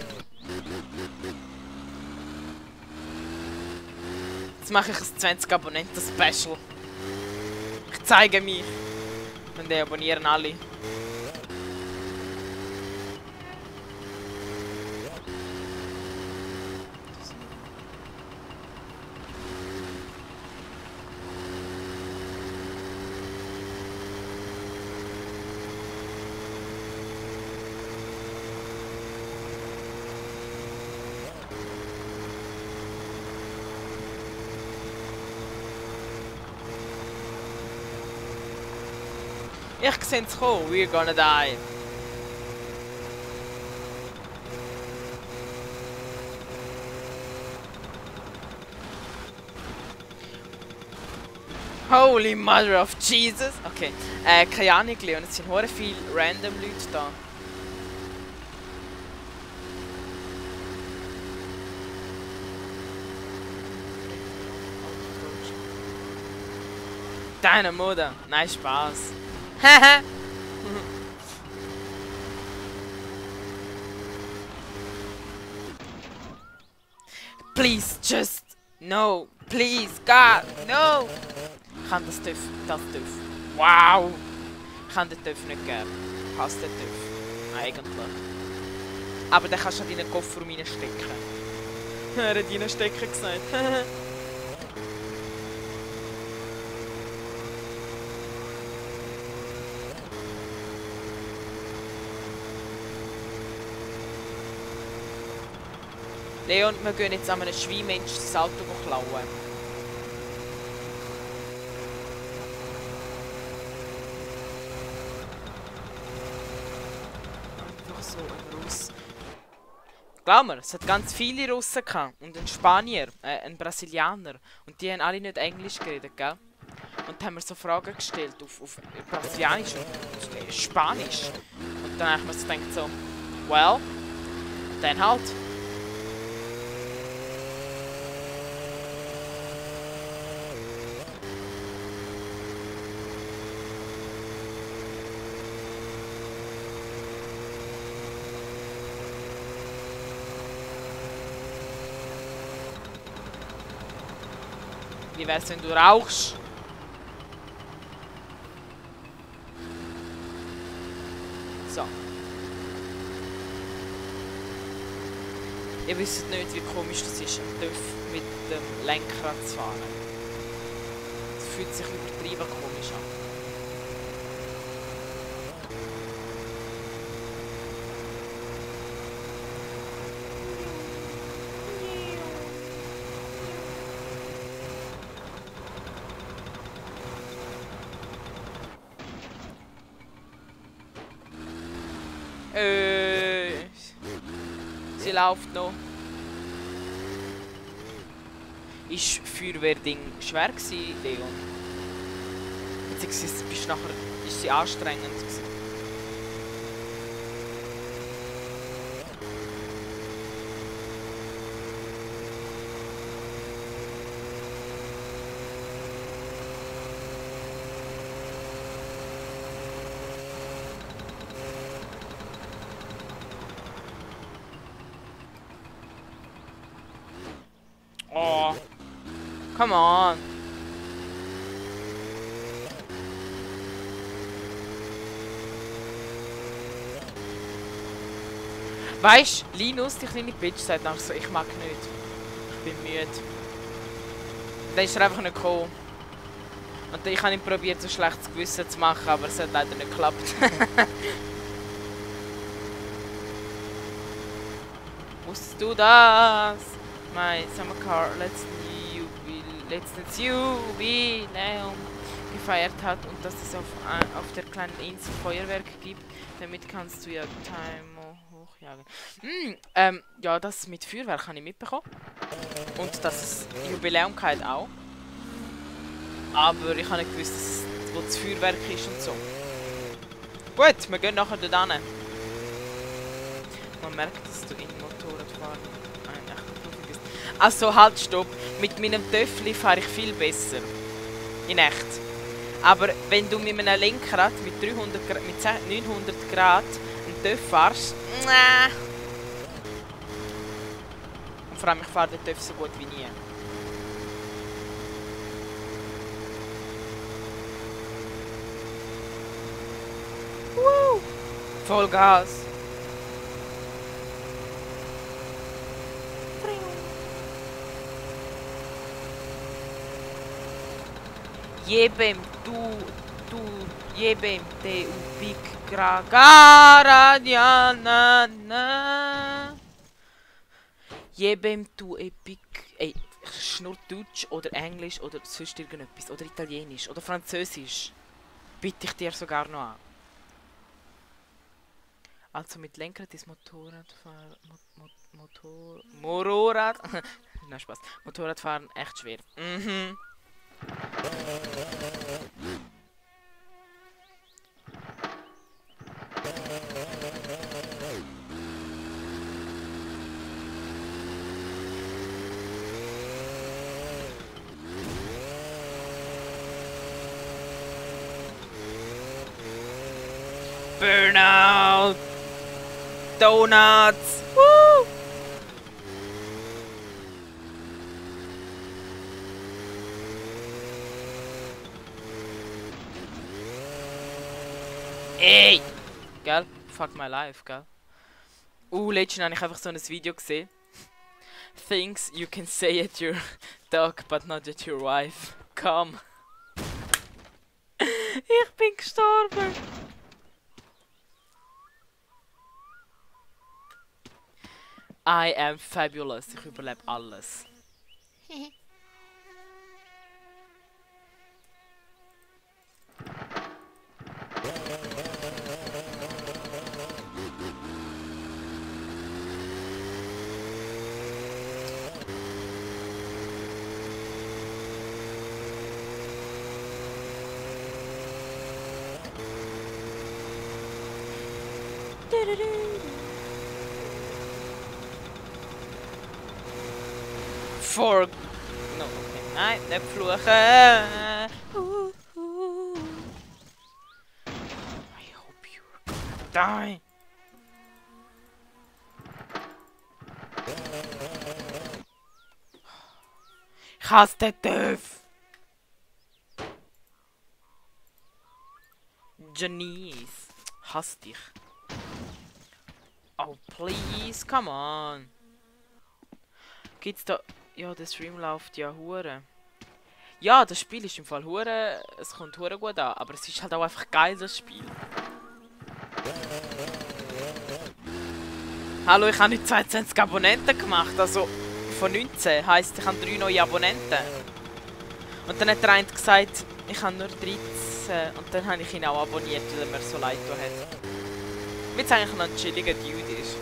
Jetzt mache ich ein 20 Abonnenten Special. Ich zeige mich. Und die abonnieren alle. Ich sehe es kommen, we're gonna die. Holy Mother of Jesus! Okay, keine Ahnung, Leon, es sind hure viele random Leute da. Deine Mutter, nein, Spaß. Haha! Please, just no, please, God, no! Ich kann das TÜV. Wow! Ich kann den TÜV nicht geben. Ich hasse den TÜV. Eigentlich. Aber dann kannst du deinen Koffer reinstecken. Er hat reinstecken gesagt. Leon, wir gehen jetzt an einem Schweinmensch das Auto klauen. Einfach so ein Russ. Glaub mir, es hat ganz viele Russen gehabt. Und ein Spanier, ein Brasilianer. Und die haben alle nicht Englisch geredet, gell? Und haben mir so Fragen gestellt auf Brasilianisch und Spanisch. Und dann habe ich mir so gedacht so, well, dann halt. Wie wär's, wenn du rauchst? So. Ihr wisst nicht, wie komisch das ist, im TÜV mit dem Lenkrad zu fahren. Es fühlt sich übertrieben komisch an. Sie läuft noch. Ist Feuerwehrding schwer gewesen, Leon? Beziehungsweise ist sie anstrengend gewesen? Come on. Weißt du, Linus, die kleine Bitch, sagt nachher so, ich mag nicht. Ich bin müde. Dann ist er einfach nicht gekommen. Und ich habe ihn probiert, so schlechtes Gewissen zu machen, aber es hat leider nicht geklappt. Wusstest du das? My summer car letztens Jubiläum gefeiert hat und dass es auf der kleinen Insel Feuerwerk gibt. Damit kannst du ja Time hochjagen. Ja, das mit Feuerwerk habe ich mitbekommen. Und das Jubiläum halt auch. Aber ich habe nicht gewusst, dass es, wo das Feuerwerk ist und so. Gut, wir gehen nachher dort hin. Man merkt, dass du in Motorradfahren ein echter Profi bist. Also halt, stopp. Mit meinem Töffli fahre ich viel besser. In echt. Aber wenn du mit einem Lenkrad mit 900 Grad einen Töff fährst, und vor allem, ich fahre den Töff so gut wie nie. Woo! Vollgas! Jebem jebem te upik gragara jebem tu epik. Ey, schnurr Deutsch oder Englisch oder sonst irgendetwas. Oder Italienisch oder Französisch. Bitte ich dir sogar noch an. Also mit Lenkrad ist Motorradfahren. Nein, Spaß. Motorradfahren echt schwer. Mhm. Burnout! Donuts! Woo! Ey! Gell? Fuck my life, gell? Letztens habe ich einfach so ein Video gesehen. Things you can say at your dog, but not at your wife. Come. Ich bin gestorben. I am fabulous. Ich überlebe alles. For... No, okay. Nein, nicht fluchen. I hope you're gonna die. Ich hasse den Töff. Janice. Hass dich. Oh, please, come on. Gibt's da... Ja, der Stream läuft ja hure. Ja, das Spiel ist im Fall hure... Es kommt hure gut an, aber es ist halt auch einfach geil, das Spiel. Hallo, ich habe nicht 22 Abonnenten gemacht, also... Von 19 heisst, ich habe 3 neue Abonnenten. Und dann hat der eine gesagt, ich habe nur 13. Und dann habe ich ihn auch abonniert, weil er mir so leid hat. Weil es eigentlich noch ein chilliger Dude ist.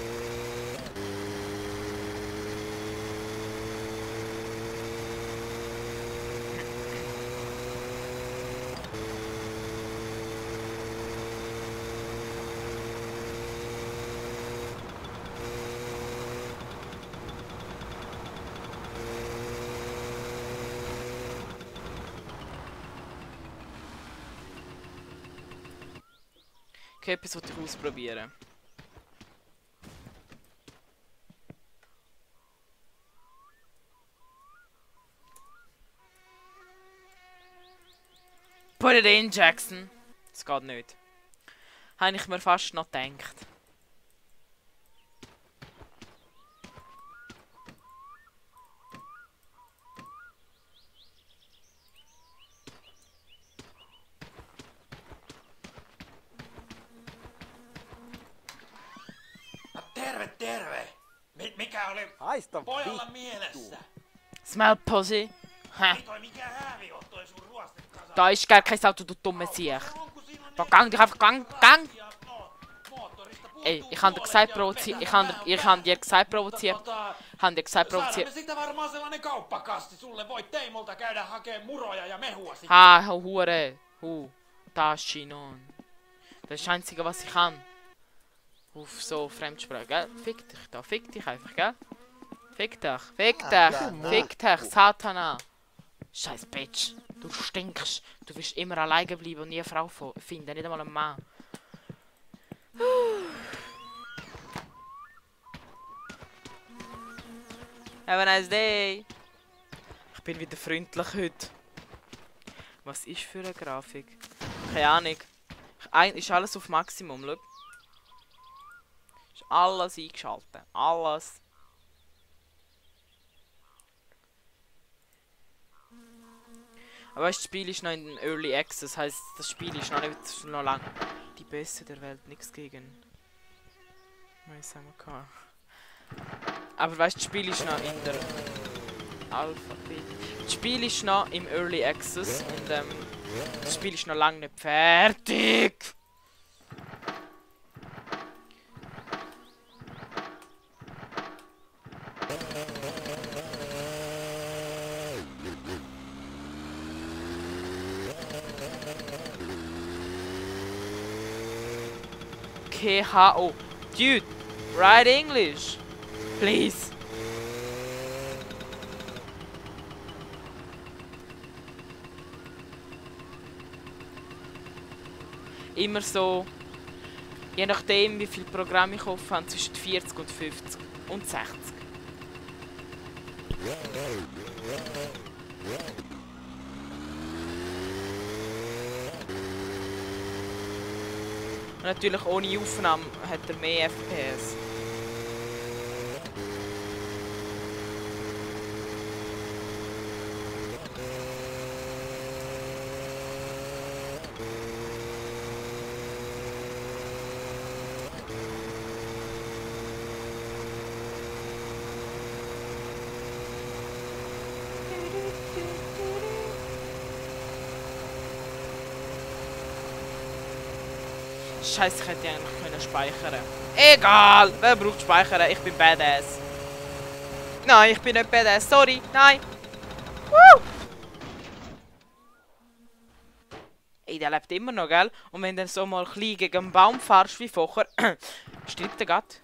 Okay, etwas wollte ich ausprobieren. Put it in, Jackson. Das geht nicht. Habe ich mir fast noch gedacht. Terve, terve! Mikä oli Haista pojalla vittu. mielessä? Smell pussy. Hä? Ei toi mikään häävi oo toi sun ruostekasa. Da ist gar kein Auto, du dumme Sieg. Da gang dich einfach, gang! Ey, ich habe dir gesagt provoziert. Ich habe dir gesagt provoziert. Han dir gesagt Saadaan provoziert. me sitä varmaan sellainen kauppakasti sulle. Voit Teimolta käydä hakee muroja ja mehua sitten. Ha, Hure. Da ist Chinon. Das ist das Einzige, was ich kann. Auf so Fremdsprache, gell? Fick dich da, fick dich einfach, gell? Fick dich, fick dich, fick dich, Satana. Scheiß Bitch, du stinkst. Du wirst immer alleine bleiben und nie eine Frau finden, nicht einmal einen Mann. Have a nice day. Ich bin wieder freundlich heute. Was ist für eine Grafik? Keine Ahnung. Ist alles auf Maximum, schau. Ist alles eingeschaltet. Alles. Aber das Spiel ist noch in Early Access, heisst, das Spiel ist noch lang. Die Beste der Welt, nichts gegen. Was haben wir gehabt? Aber weißt du, das Spiel ist noch in der Alphabet. Das Spiel ist noch im Early Access und das Spiel ist noch lange nicht fertig. KHO. Dude, write English. Please. Immer so, je nachdem wie viel Programme ich offen habe, zwischen 40 und 50 und 60. Und natürlich ohne Aufnahme hat er mehr FPS. Scheiße, ich hätte eigentlich können speichern. Egal, wer braucht speichern? Ich bin Badass. Nein, ich bin nicht Badass, sorry, nein. Woo! Ey, der lebt immer noch, gell? Und wenn du so mal klein gegen einen Baum fährst wie vorher, stirbt er grad.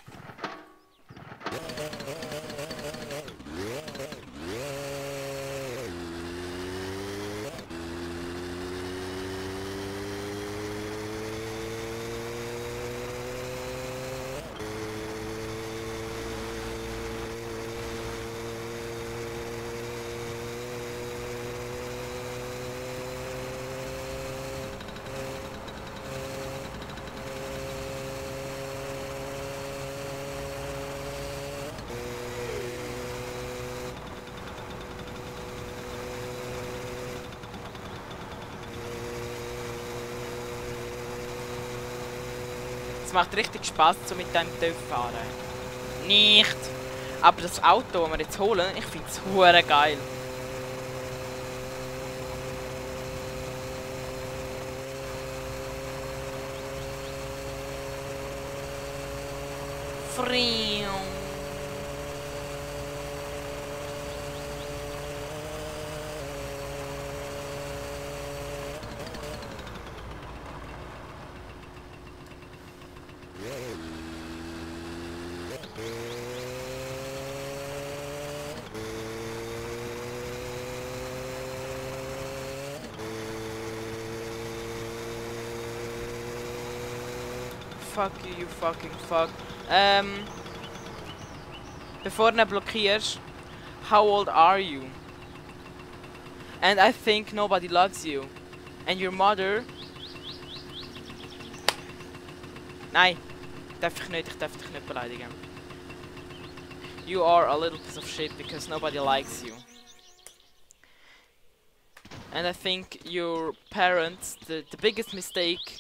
Es macht richtig Spaß, so mit dem TÜV fahren. Nicht! Aber das Auto, das wir jetzt holen, ich finde es hure geil. Frium. Fuck you, you fucking fuck. Bevor du blockierst, how old are you? And I think nobody loves you. And your mother... Nein, darf ich nicht, ich darf dich nicht beleidigen. You are a little piece of shit because nobody likes you. And I think your parents, the biggest mistake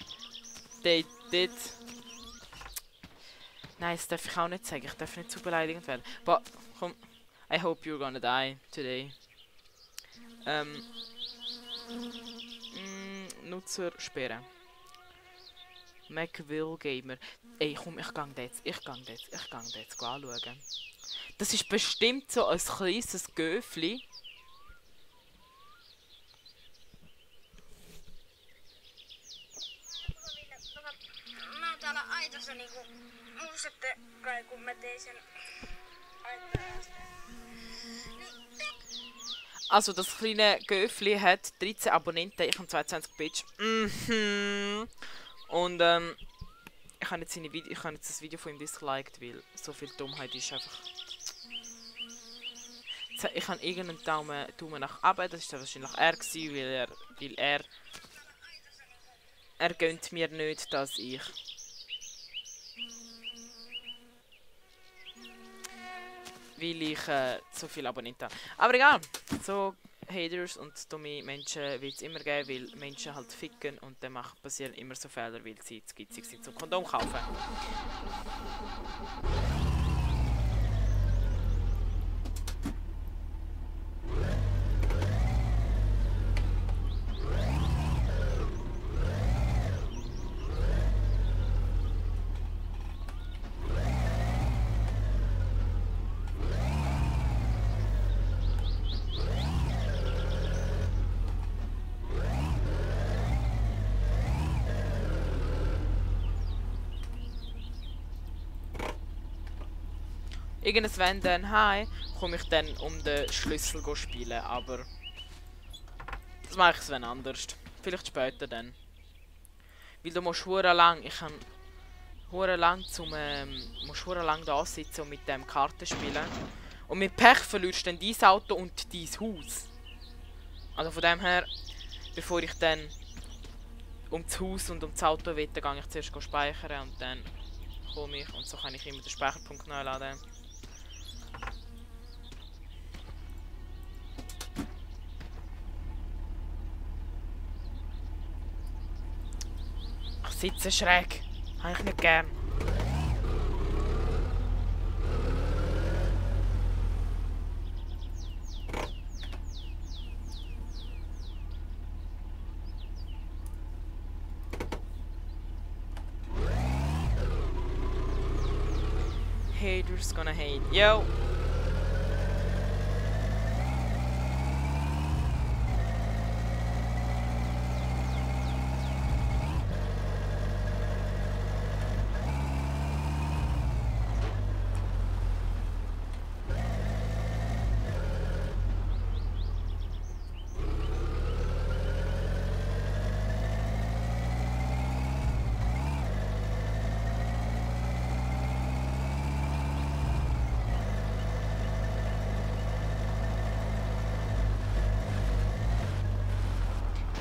they did... Nein, das darf ich auch nicht sagen, ich darf nicht zu beleidigend werden. But, komm, I hope you're gonna die today. Nutzer sperren. MacVille Gamer. Ey, komm, ich gang jetzt anschauen. Das ist bestimmt so ein kleines Göfli. Mä täällä aitassa niinku muistatte kai kun mä tein sen Also das kleine Göfli hat 13 Abonnenten, ich habe 22 Bitch. Und ich habe jetzt das Video von ihm disliked, weil so viel Dummheit ist einfach. Ich habe irgendeinen Daumen nach oben, das ist wahrscheinlich er gewesen, weil er gönnt mir nicht, dass ich so viele Abonnenten habe. Aber egal, so Haters und dumme Menschen wird es immer geben, weil Menschen halt ficken und dann passieren immer so Fehler, weil sie zu geizig sind zum Kondom kaufen. Irgendwann dann heim komme ich dann um den Schlüssel spielen, aber das mache ich wenn anders. Vielleicht später dann. Weil du musst hure lang, ich kann hure lang da sitzen und mit dem Karten spielen. Und mit Pech verlierst du dann dein Auto und dein Haus. Also von dem her, bevor ich dann um das Haus und um das Auto will, gehe ich zuerst speichern und dann komme ich und so kann ich immer den Speicherpunkt neu laden. Ich sitze schräg. Habe ich nicht gern. Haters gonna hate. Yo!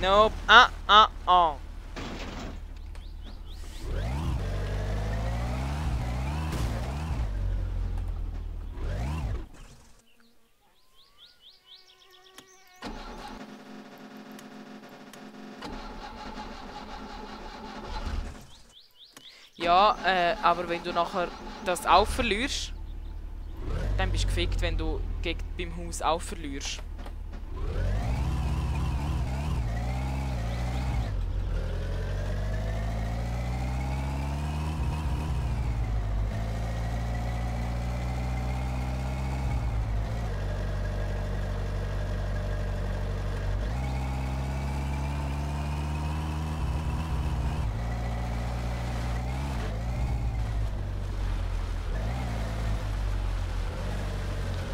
Nope. Oh. Ja, aber wenn du nachher das auch verlierst, dann bist du gefickt, wenn du beim Haus auch verlierst.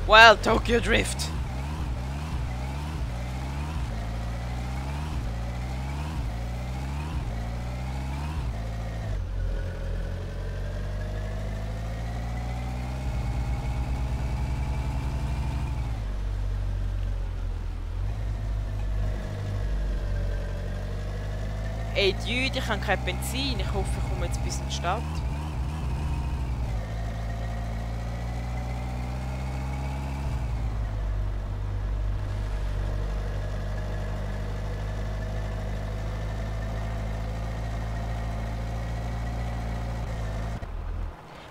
Well, Tokyo Drift. Ey, Dude, ich habe kein Benzin. Ich hoffe, ich komme jetzt bis in die Stadt.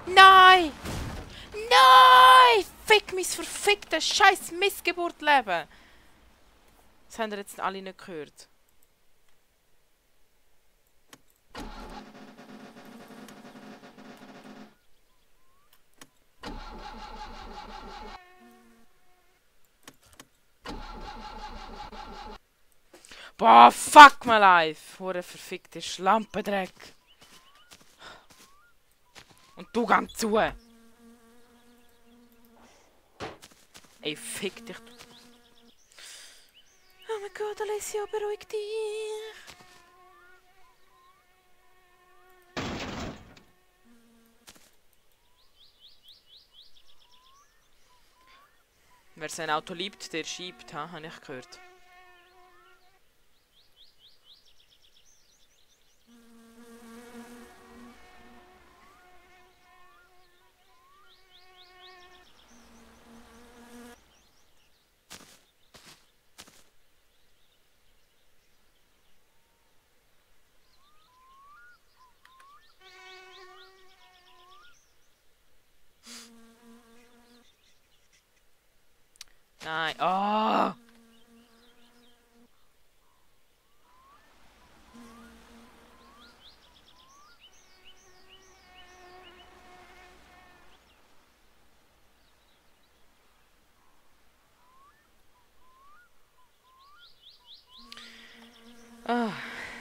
Nein! Nein! Fick mein verficktes scheiß Missgeburtleben! Das haben wir jetzt alle nicht gehört. Boah, fuck my life! Hure verfickte Schlampendreck! Und du gang zu! Ey, fick dich! Oh mein Gott, Alessio, beruhig dich! Wer sein Auto liebt, der schiebt, habe ich gehört. Nein, oh!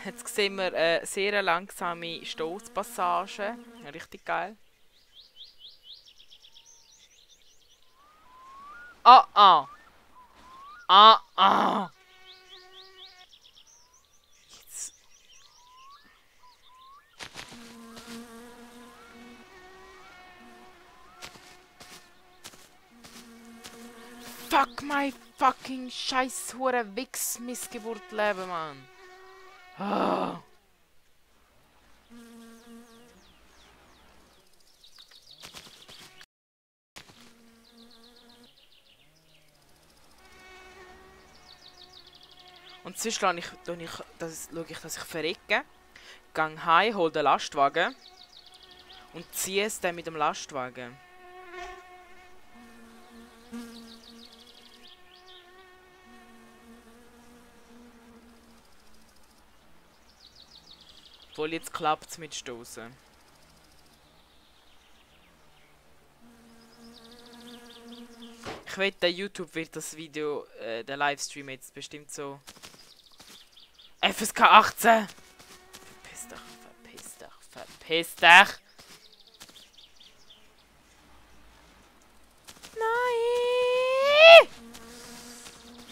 Jetzt sehen wir eine sehr langsame Stoßpassage. Richtig geil. Ah, ah! Ah, ah! Jetzt. Fuck my fucking scheiß hure Wichs Missgeburtleben, Mann. Ah. Und sonst schaue ich, dass ich verrecke, gehe heim, hole den Lastwagen und ziehe es dann mit dem Lastwagen. Obwohl jetzt klappt es mit Stoßen. Ich wette, YouTube wird das Video, der Livestream jetzt bestimmt so... FSK 18! Verpiss dich, verpiss dich, verpiss dich! Nein!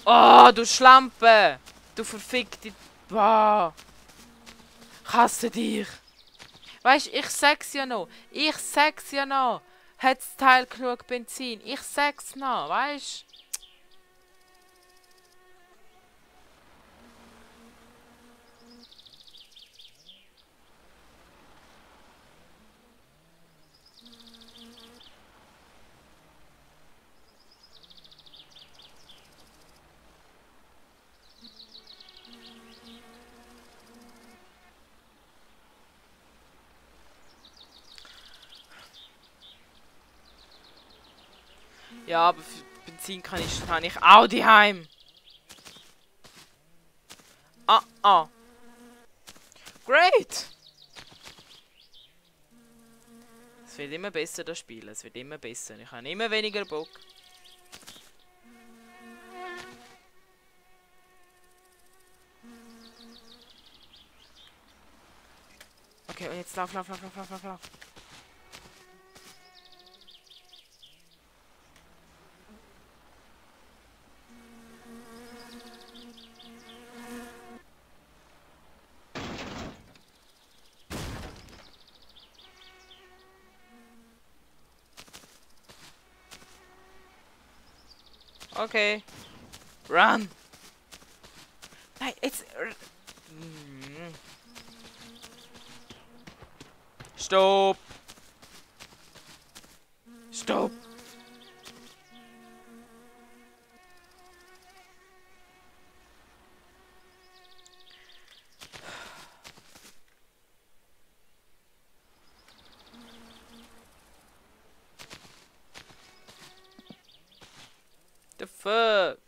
Oh, du Schlampe! Du verfickte... Boah! Ich hasse dich! Weißt du, ich sag's ja noch! Ich sag's ja noch! Hat's Teil genug Benzin? Ich sag's noch, weißt du? Ja, aber für Benzin kann ich auch daheim. Ah, ah. Great! Es wird immer besser, das Spiel. Es wird immer besser. Ich habe immer weniger Bock. Okay, und jetzt lauf. Okay. Run! Nein, jetzt... Stopp! Stopp! The fuck?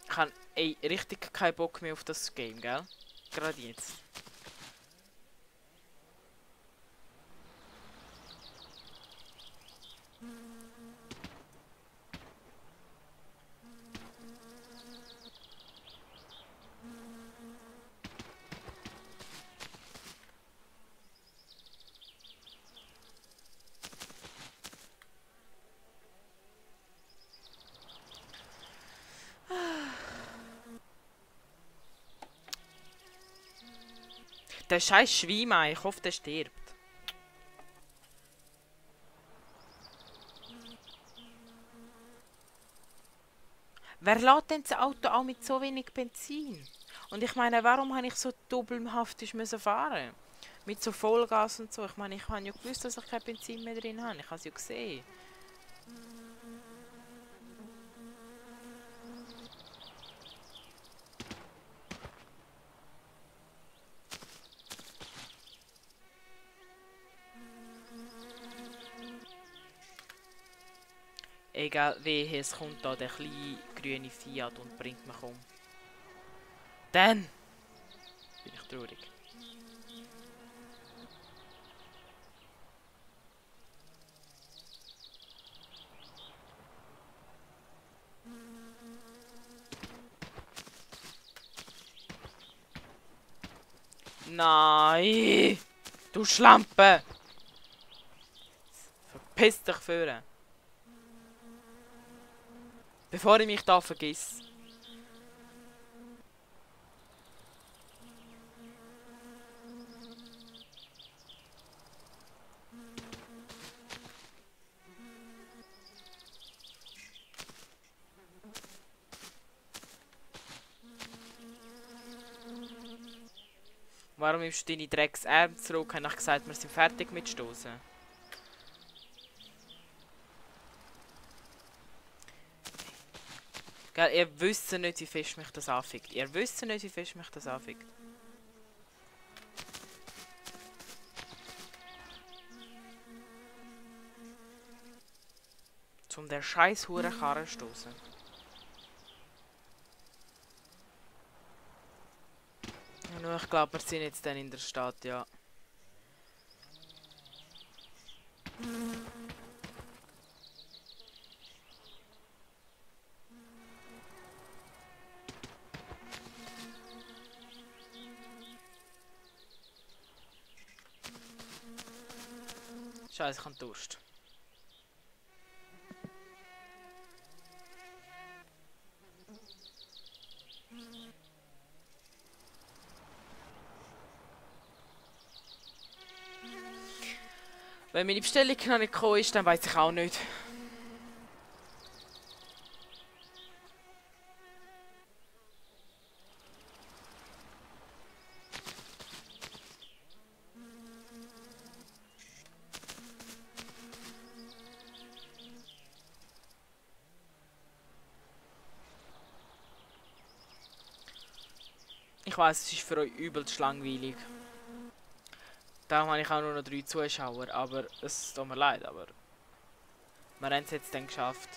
Ich habe richtig keinen Bock mehr auf das Game, gell? Gerade jetzt. Der scheiß Schwein, ich hoffe, der stirbt. Wer lädt denn das Auto auch mit so wenig Benzin? Und ich meine, warum habe ich so doppelhaftig müssen fahren? Mit so Vollgas und so. Ich meine, ich habe ja gewusst, dass ich kein Benzin mehr drin habe. Ich habe es ja gesehen. Egal, wehe, es kommt da der kleine grüne Fiat und bringt mich um. Dann bin ich traurig. Nein! Du Schlampe! Verpiss dich führen! Bevor ich mich da vergiss. Warum nimmst du deine Drecksarme zurück? Habe ich gesagt, wir sind fertig mit Stoßen. Gell, ihr wisst nicht, wie fest mich das anfickt. Ihr wisst nicht, wie fest mich das anfickt. Zum der scheiß hure Karre stoßen. Nur ich glaube, wir sind jetzt dann in der Stadt, ja. Scheiße, ich habe Durst. Wenn meine Bestellung noch nicht gekommen ist, dann weiß ich auch nicht. Ich weiß, es ist für euch übelst langweilig. Darum habe ich auch nur noch 3 Zuschauer, aber es tut mir leid, aber wir haben es jetzt dann geschafft.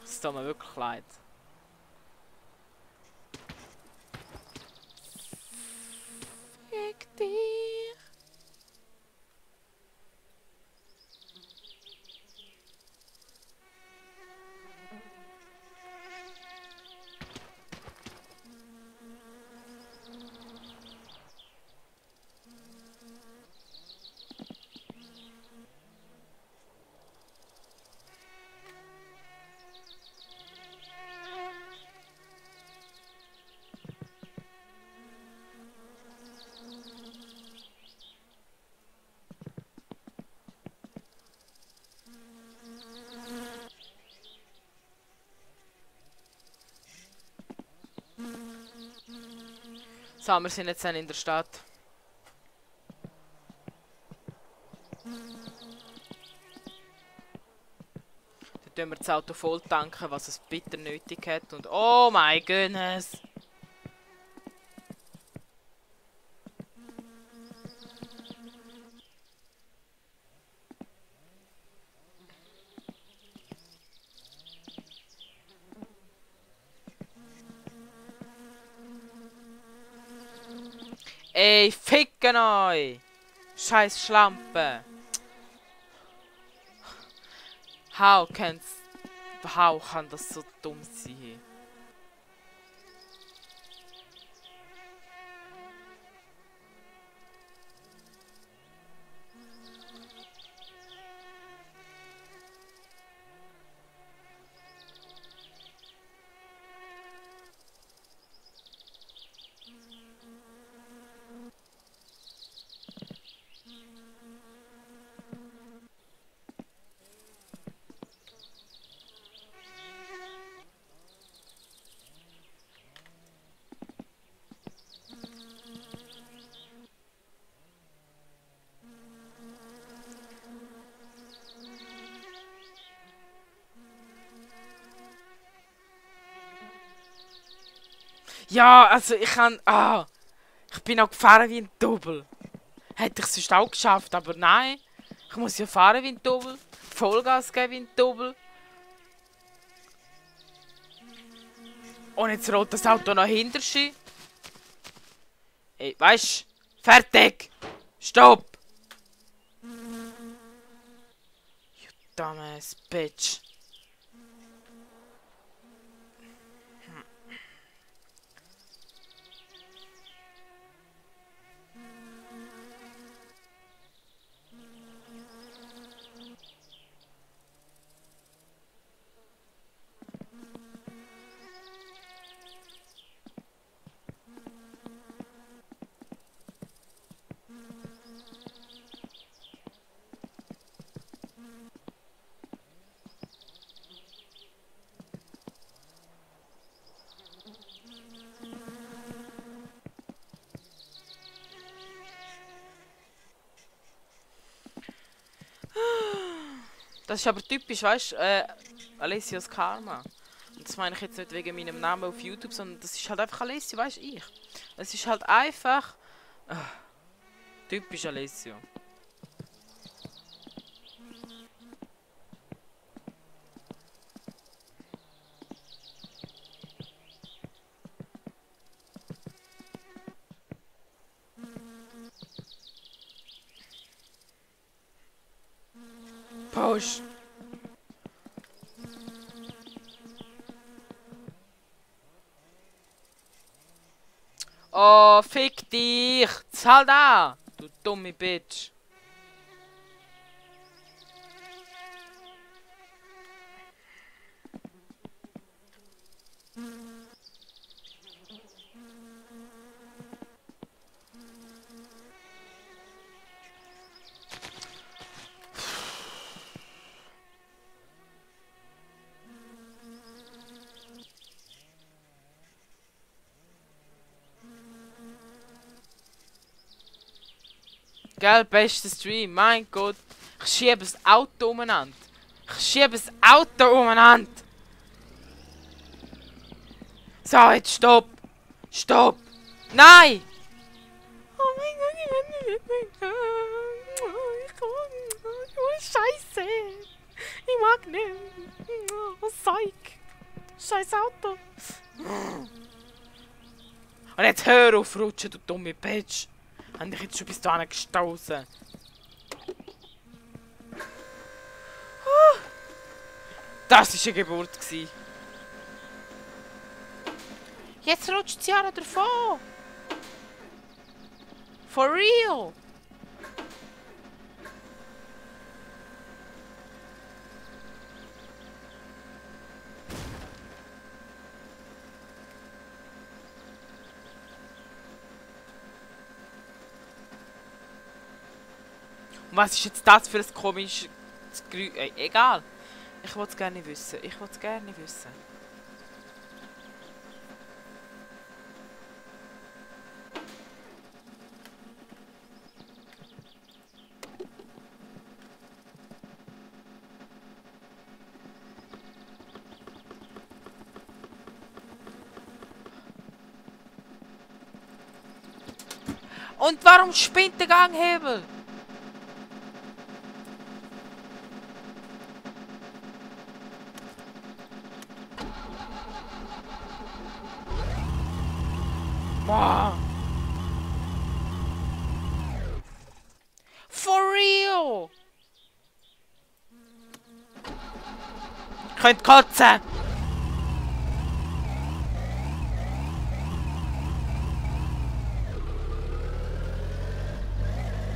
Es tut mir wirklich leid. Fick dich! So, wir sind jetzt dann in der Stadt. Dann tun wir das Auto voll tanken, was es bitter nötig hat. Und oh mein Goodness! Ey, ficken euch! Scheiß Schlampe! How kann das so dumm sein? Ja, also ich kann... ich bin auch gefahren wie ein Double. Hätte ich es sonst auch geschafft, aber nein. Ich muss ja fahren wie ein Double. Vollgas geben wie ein Double. Und jetzt rollt das Auto noch hinter sich. Ey, weisst du? Fertig! Stopp! You dumbass bitch. Das ist aber typisch, weißt du, Alessios Karma. Und das meine ich jetzt nicht wegen meinem Namen auf YouTube, sondern das ist halt einfach Alessio, weißt du, ich. Es ist halt einfach... typisch Alessio. Push. Oh, fick dich! Zahl da! Du dumme Bitch! Gell, bester Stream, mein Gott. Ich schiebe das Auto umeinander. Ich schiebe das Auto umeinander. So, jetzt stopp. Stopp. Nein! Oh mein Gott, ich Scheiße. Ich mag nicht. Oh, Zeug. Scheiß Auto. Und jetzt hör auf, rutschen, du dumme Bitch. Haben dich jetzt schon bis dahin gestoßen. Das war eine Geburt. Jetzt rutscht sie alle davon. For real. Und was ist jetzt das für ein komisches Geräusch? Egal. Ich wollte es gerne wissen. Ich wollte es gerne wissen. Und warum spinnt der Ganghebel? Boah. For real! Könnt kotzen!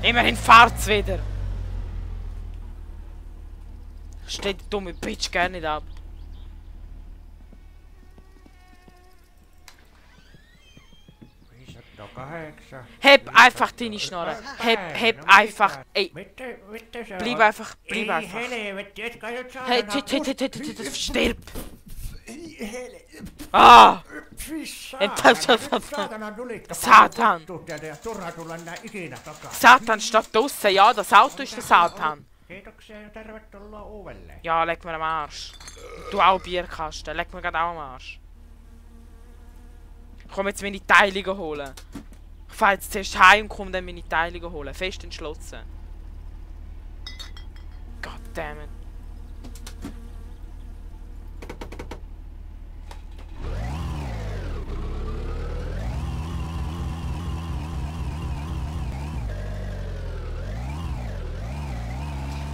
Immerhin fahrt's wieder! Steht die dumme Bitch gar nicht ab. Heb einfach deine Schnorre. Heb einfach. Ey. Bleib einfach. Bleib einfach. Hey, stirb. Ah! Satan! Satan steht draussen. Ja, das Auto ist der Satan. Ja, leg mir am Arsch. Du auch Bierkasten. Leg mir gerade auch am Arsch. Ich komme jetzt meine Teile holen. Ich fahre jetzt zuerst heim und komme dann meine Teile holen. Fest entschlossen. Goddammit.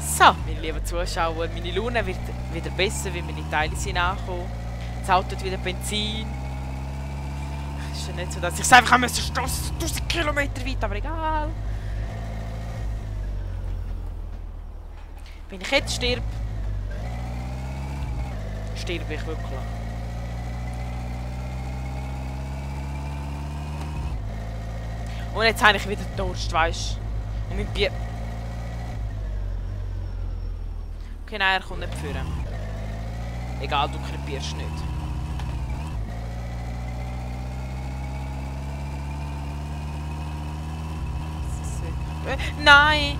So, meine lieben Zuschauer, meine Laune wird wieder besser, weil meine Teile sind angekommen. Das Auto hat wieder Benzin. Es ist ja nicht so, dass ich es einfach stossen 1000 Kilometer weit, aber egal. Wenn ich jetzt stirb, sterbe ich wirklich. Und jetzt habe ich wieder Durst, weißt du? Und mein Bier... Okay, nein, er kommt nicht führen. Egal, du krepierst nicht. Nein!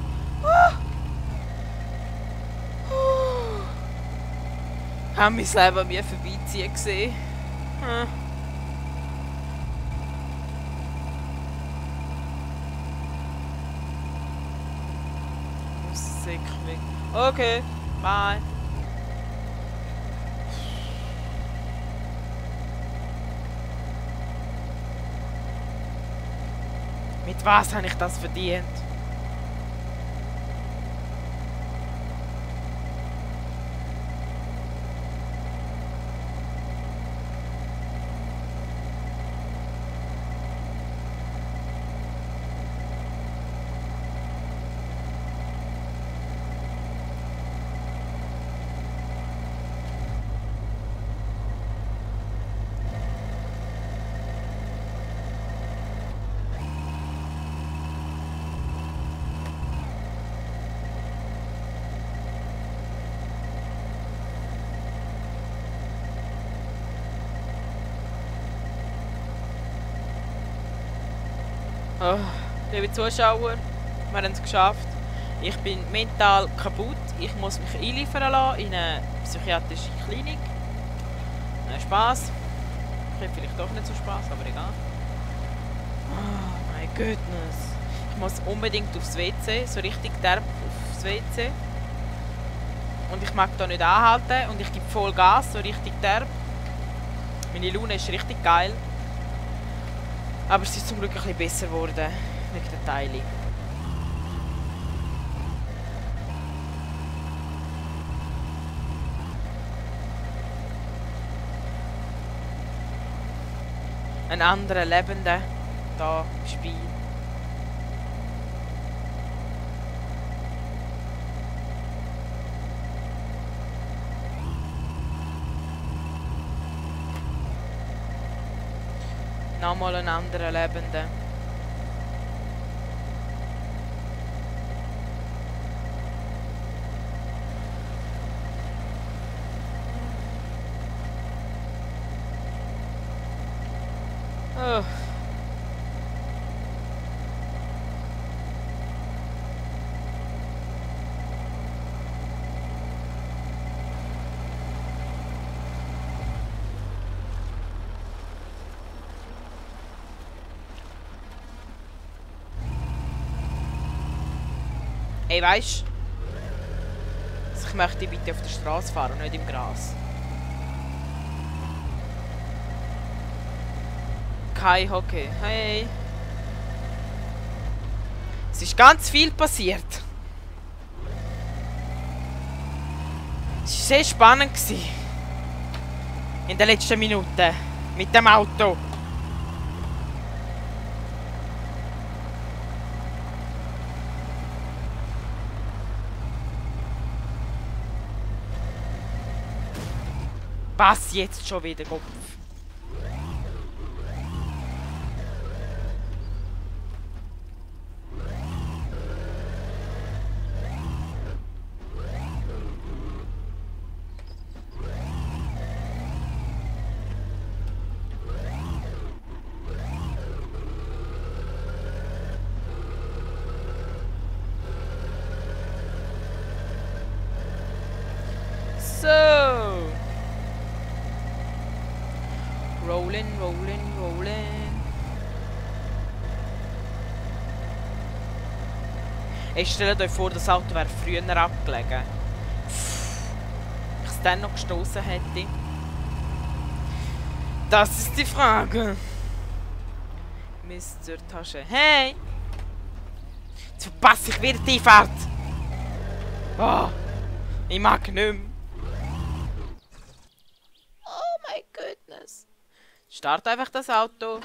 Ich habe mein Leben an mir vorbeiziehen gesehen. Sick weg. Okay, bye. Mit was habe ich das verdient? Oh, liebe Zuschauer, wir haben es geschafft. Ich bin mental kaputt. Ich muss mich einliefern lassen in eine psychiatrische Klinik. Spaß. Ich habe vielleicht doch nicht so Spaß, aber egal. Oh my goodness. Ich muss unbedingt aufs WC, so richtig derb aufs WC. Und ich mag da nicht anhalten und ich gebe voll Gas, so richtig derb. Meine Laune ist richtig geil. Aber es ist zum Glück ein bisschen besser geworden, wegen den Teilen. Ein anderer Lebender da im Spiel. Nochmal ein anderer Lebender. Oh. Ey, weißt du? Ich möchte bitte auf der Straße fahren und nicht im Gras. Kein Hockey. Hey. Es ist ganz viel passiert. Es war sehr spannend gewesen. In den letzten Minuten. Mit dem Auto. Was jetzt schon wieder, Kopf? So. Rolling, rolling, rolling. Ey, stellt euch vor, das Auto wäre früher abgelegen. Ich es dann noch gestoßen hätte. Das ist die Frage. Mr. Tasche. Hey! Jetzt verpasse ich wieder die Fahrt. Oh, ich mag nicht mehr. Oh my goodness. Start einfach das Auto.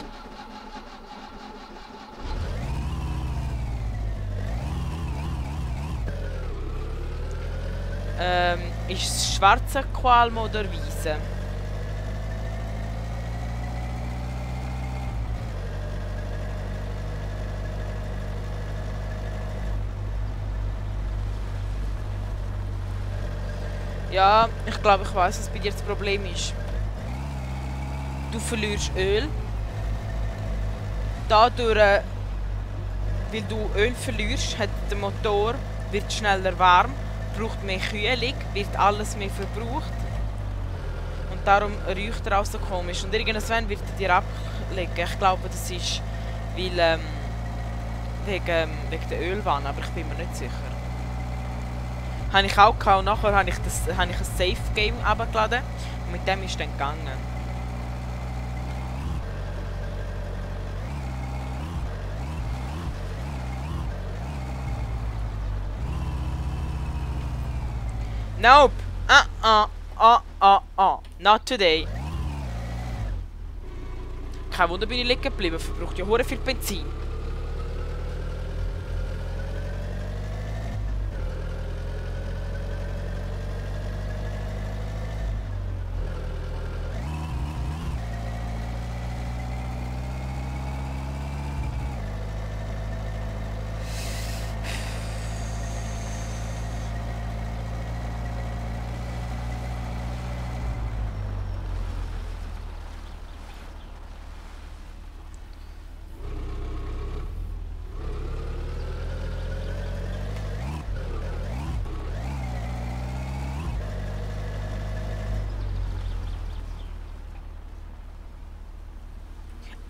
Ist es schwarzer Qualm oder weiße? Ja, ich glaube, ich weiß, was bei dir das Problem ist. Du verlierst Öl. Dadurch, weil du Öl verlierst, hat der Motor wird schneller warm, braucht mehr Kühlung, wird alles mehr verbraucht. Und darum riecht er auch so komisch. Und irgendwann wird er dir ablegen. Ich glaube, das ist weil, wegen der Ölwanne, aber ich bin mir nicht sicher. Habe ich auch gehabt und nachher habe ich ein Safe Game abgeladen und mit dem ist dann gegangen. Nope! Not today. Kein Wunder bin ich liegen geblieben, verbraucht ja hure viel Benzin.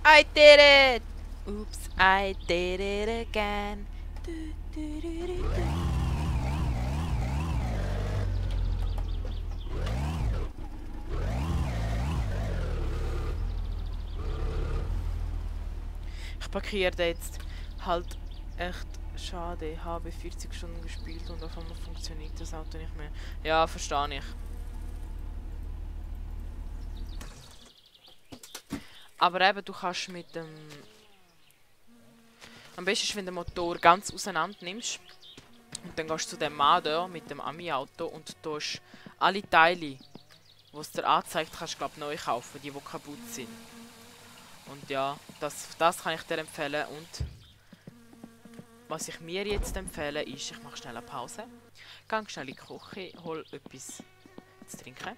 I did it! Oops, I did it again. Ich parkiere jetzt. Halt echt schade. Ich habe 40 Stunden gespielt und auf einmal funktioniert das Auto nicht mehr. Ja, verstehe ich. Aber eben, du kannst mit dem... Am besten ist, wenn du den Motor ganz auseinander nimmst. Und dann gehst du zu dem Mann da mit dem Ami-Auto und tust alle Teile, die es dir anzeigt, kannst du, glaube neu kaufen, die kaputt sind. Und ja, das kann ich dir empfehlen. Und was ich mir jetzt empfehle, ist, ich mache schnell eine Pause. Gang schnell in die Küche, hol etwas zu trinken.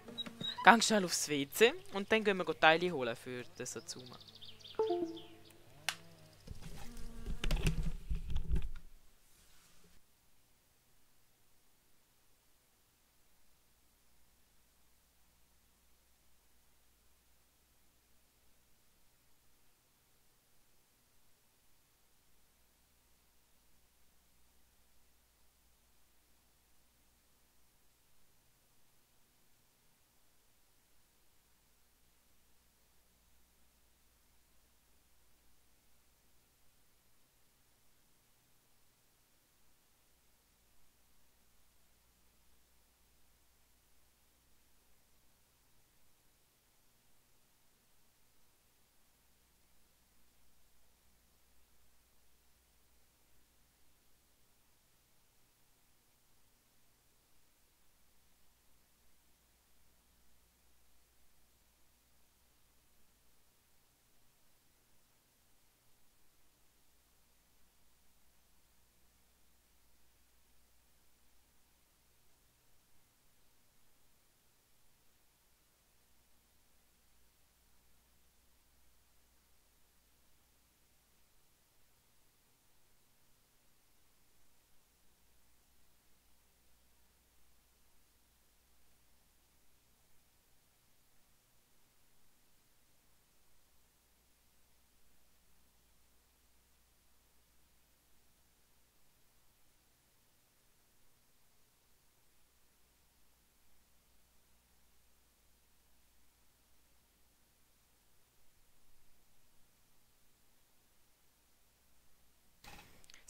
Gang schnell aufs WC und dann gehen wir Teile holen für das Satsuma.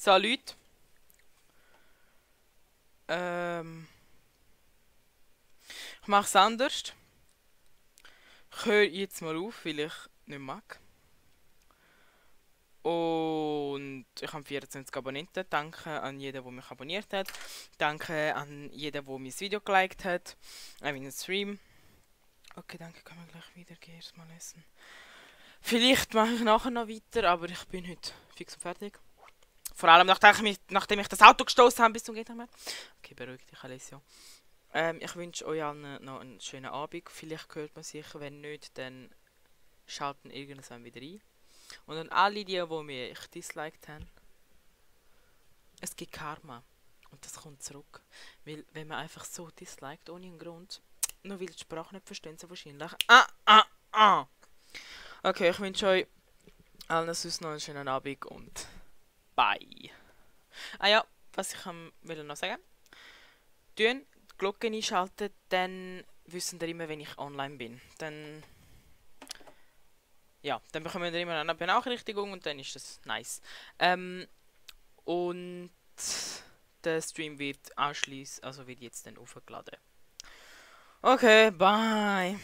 So, Leute. Ich mache es anders. Ich höre jetzt mal auf, weil ich nicht mag. Und ich habe 24 Abonnenten. Danke an jeden, der mich abonniert hat. Danke an jeden, der mein Video geliked hat. Den Stream. Okay, danke, können wir gleich wieder gehen, erst mal essen. Vielleicht mache ich nachher noch weiter, aber ich bin heute fix und fertig. Vor allem nachdem ich das Auto gestoßen habe bis zum geht nicht mehr. Okay, beruhig dich, Alessio. Ich wünsche euch allen noch einen schönen Abend. Vielleicht hört man sich, wenn nicht, dann schalten irgendwann wieder ein. Und an alle die mich disliked haben, es gibt Karma. Und das kommt zurück. Weil, wenn man einfach so disliked, ohne einen Grund, nur weil die Sprache nicht verstehen, so wahrscheinlich. Okay, ich wünsche euch allen sonst noch einen schönen Abend und bye. Ah ja, was ich will noch sagen. Die Glocke einschalten, dann wissen ihr immer, wenn ich online bin. Dann bekommen wir immer eine Benachrichtigung und dann ist das nice. Und der Stream wird wird jetzt dann aufgeladen. Okay, bye.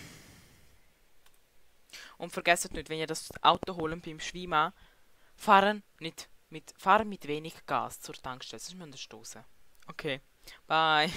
Und vergesst nicht, wenn ihr das Auto holen beim Schwima, fahren mit wenig Gas zur Tankstelle, sonst müsst ihr stoßen. Okay, bye.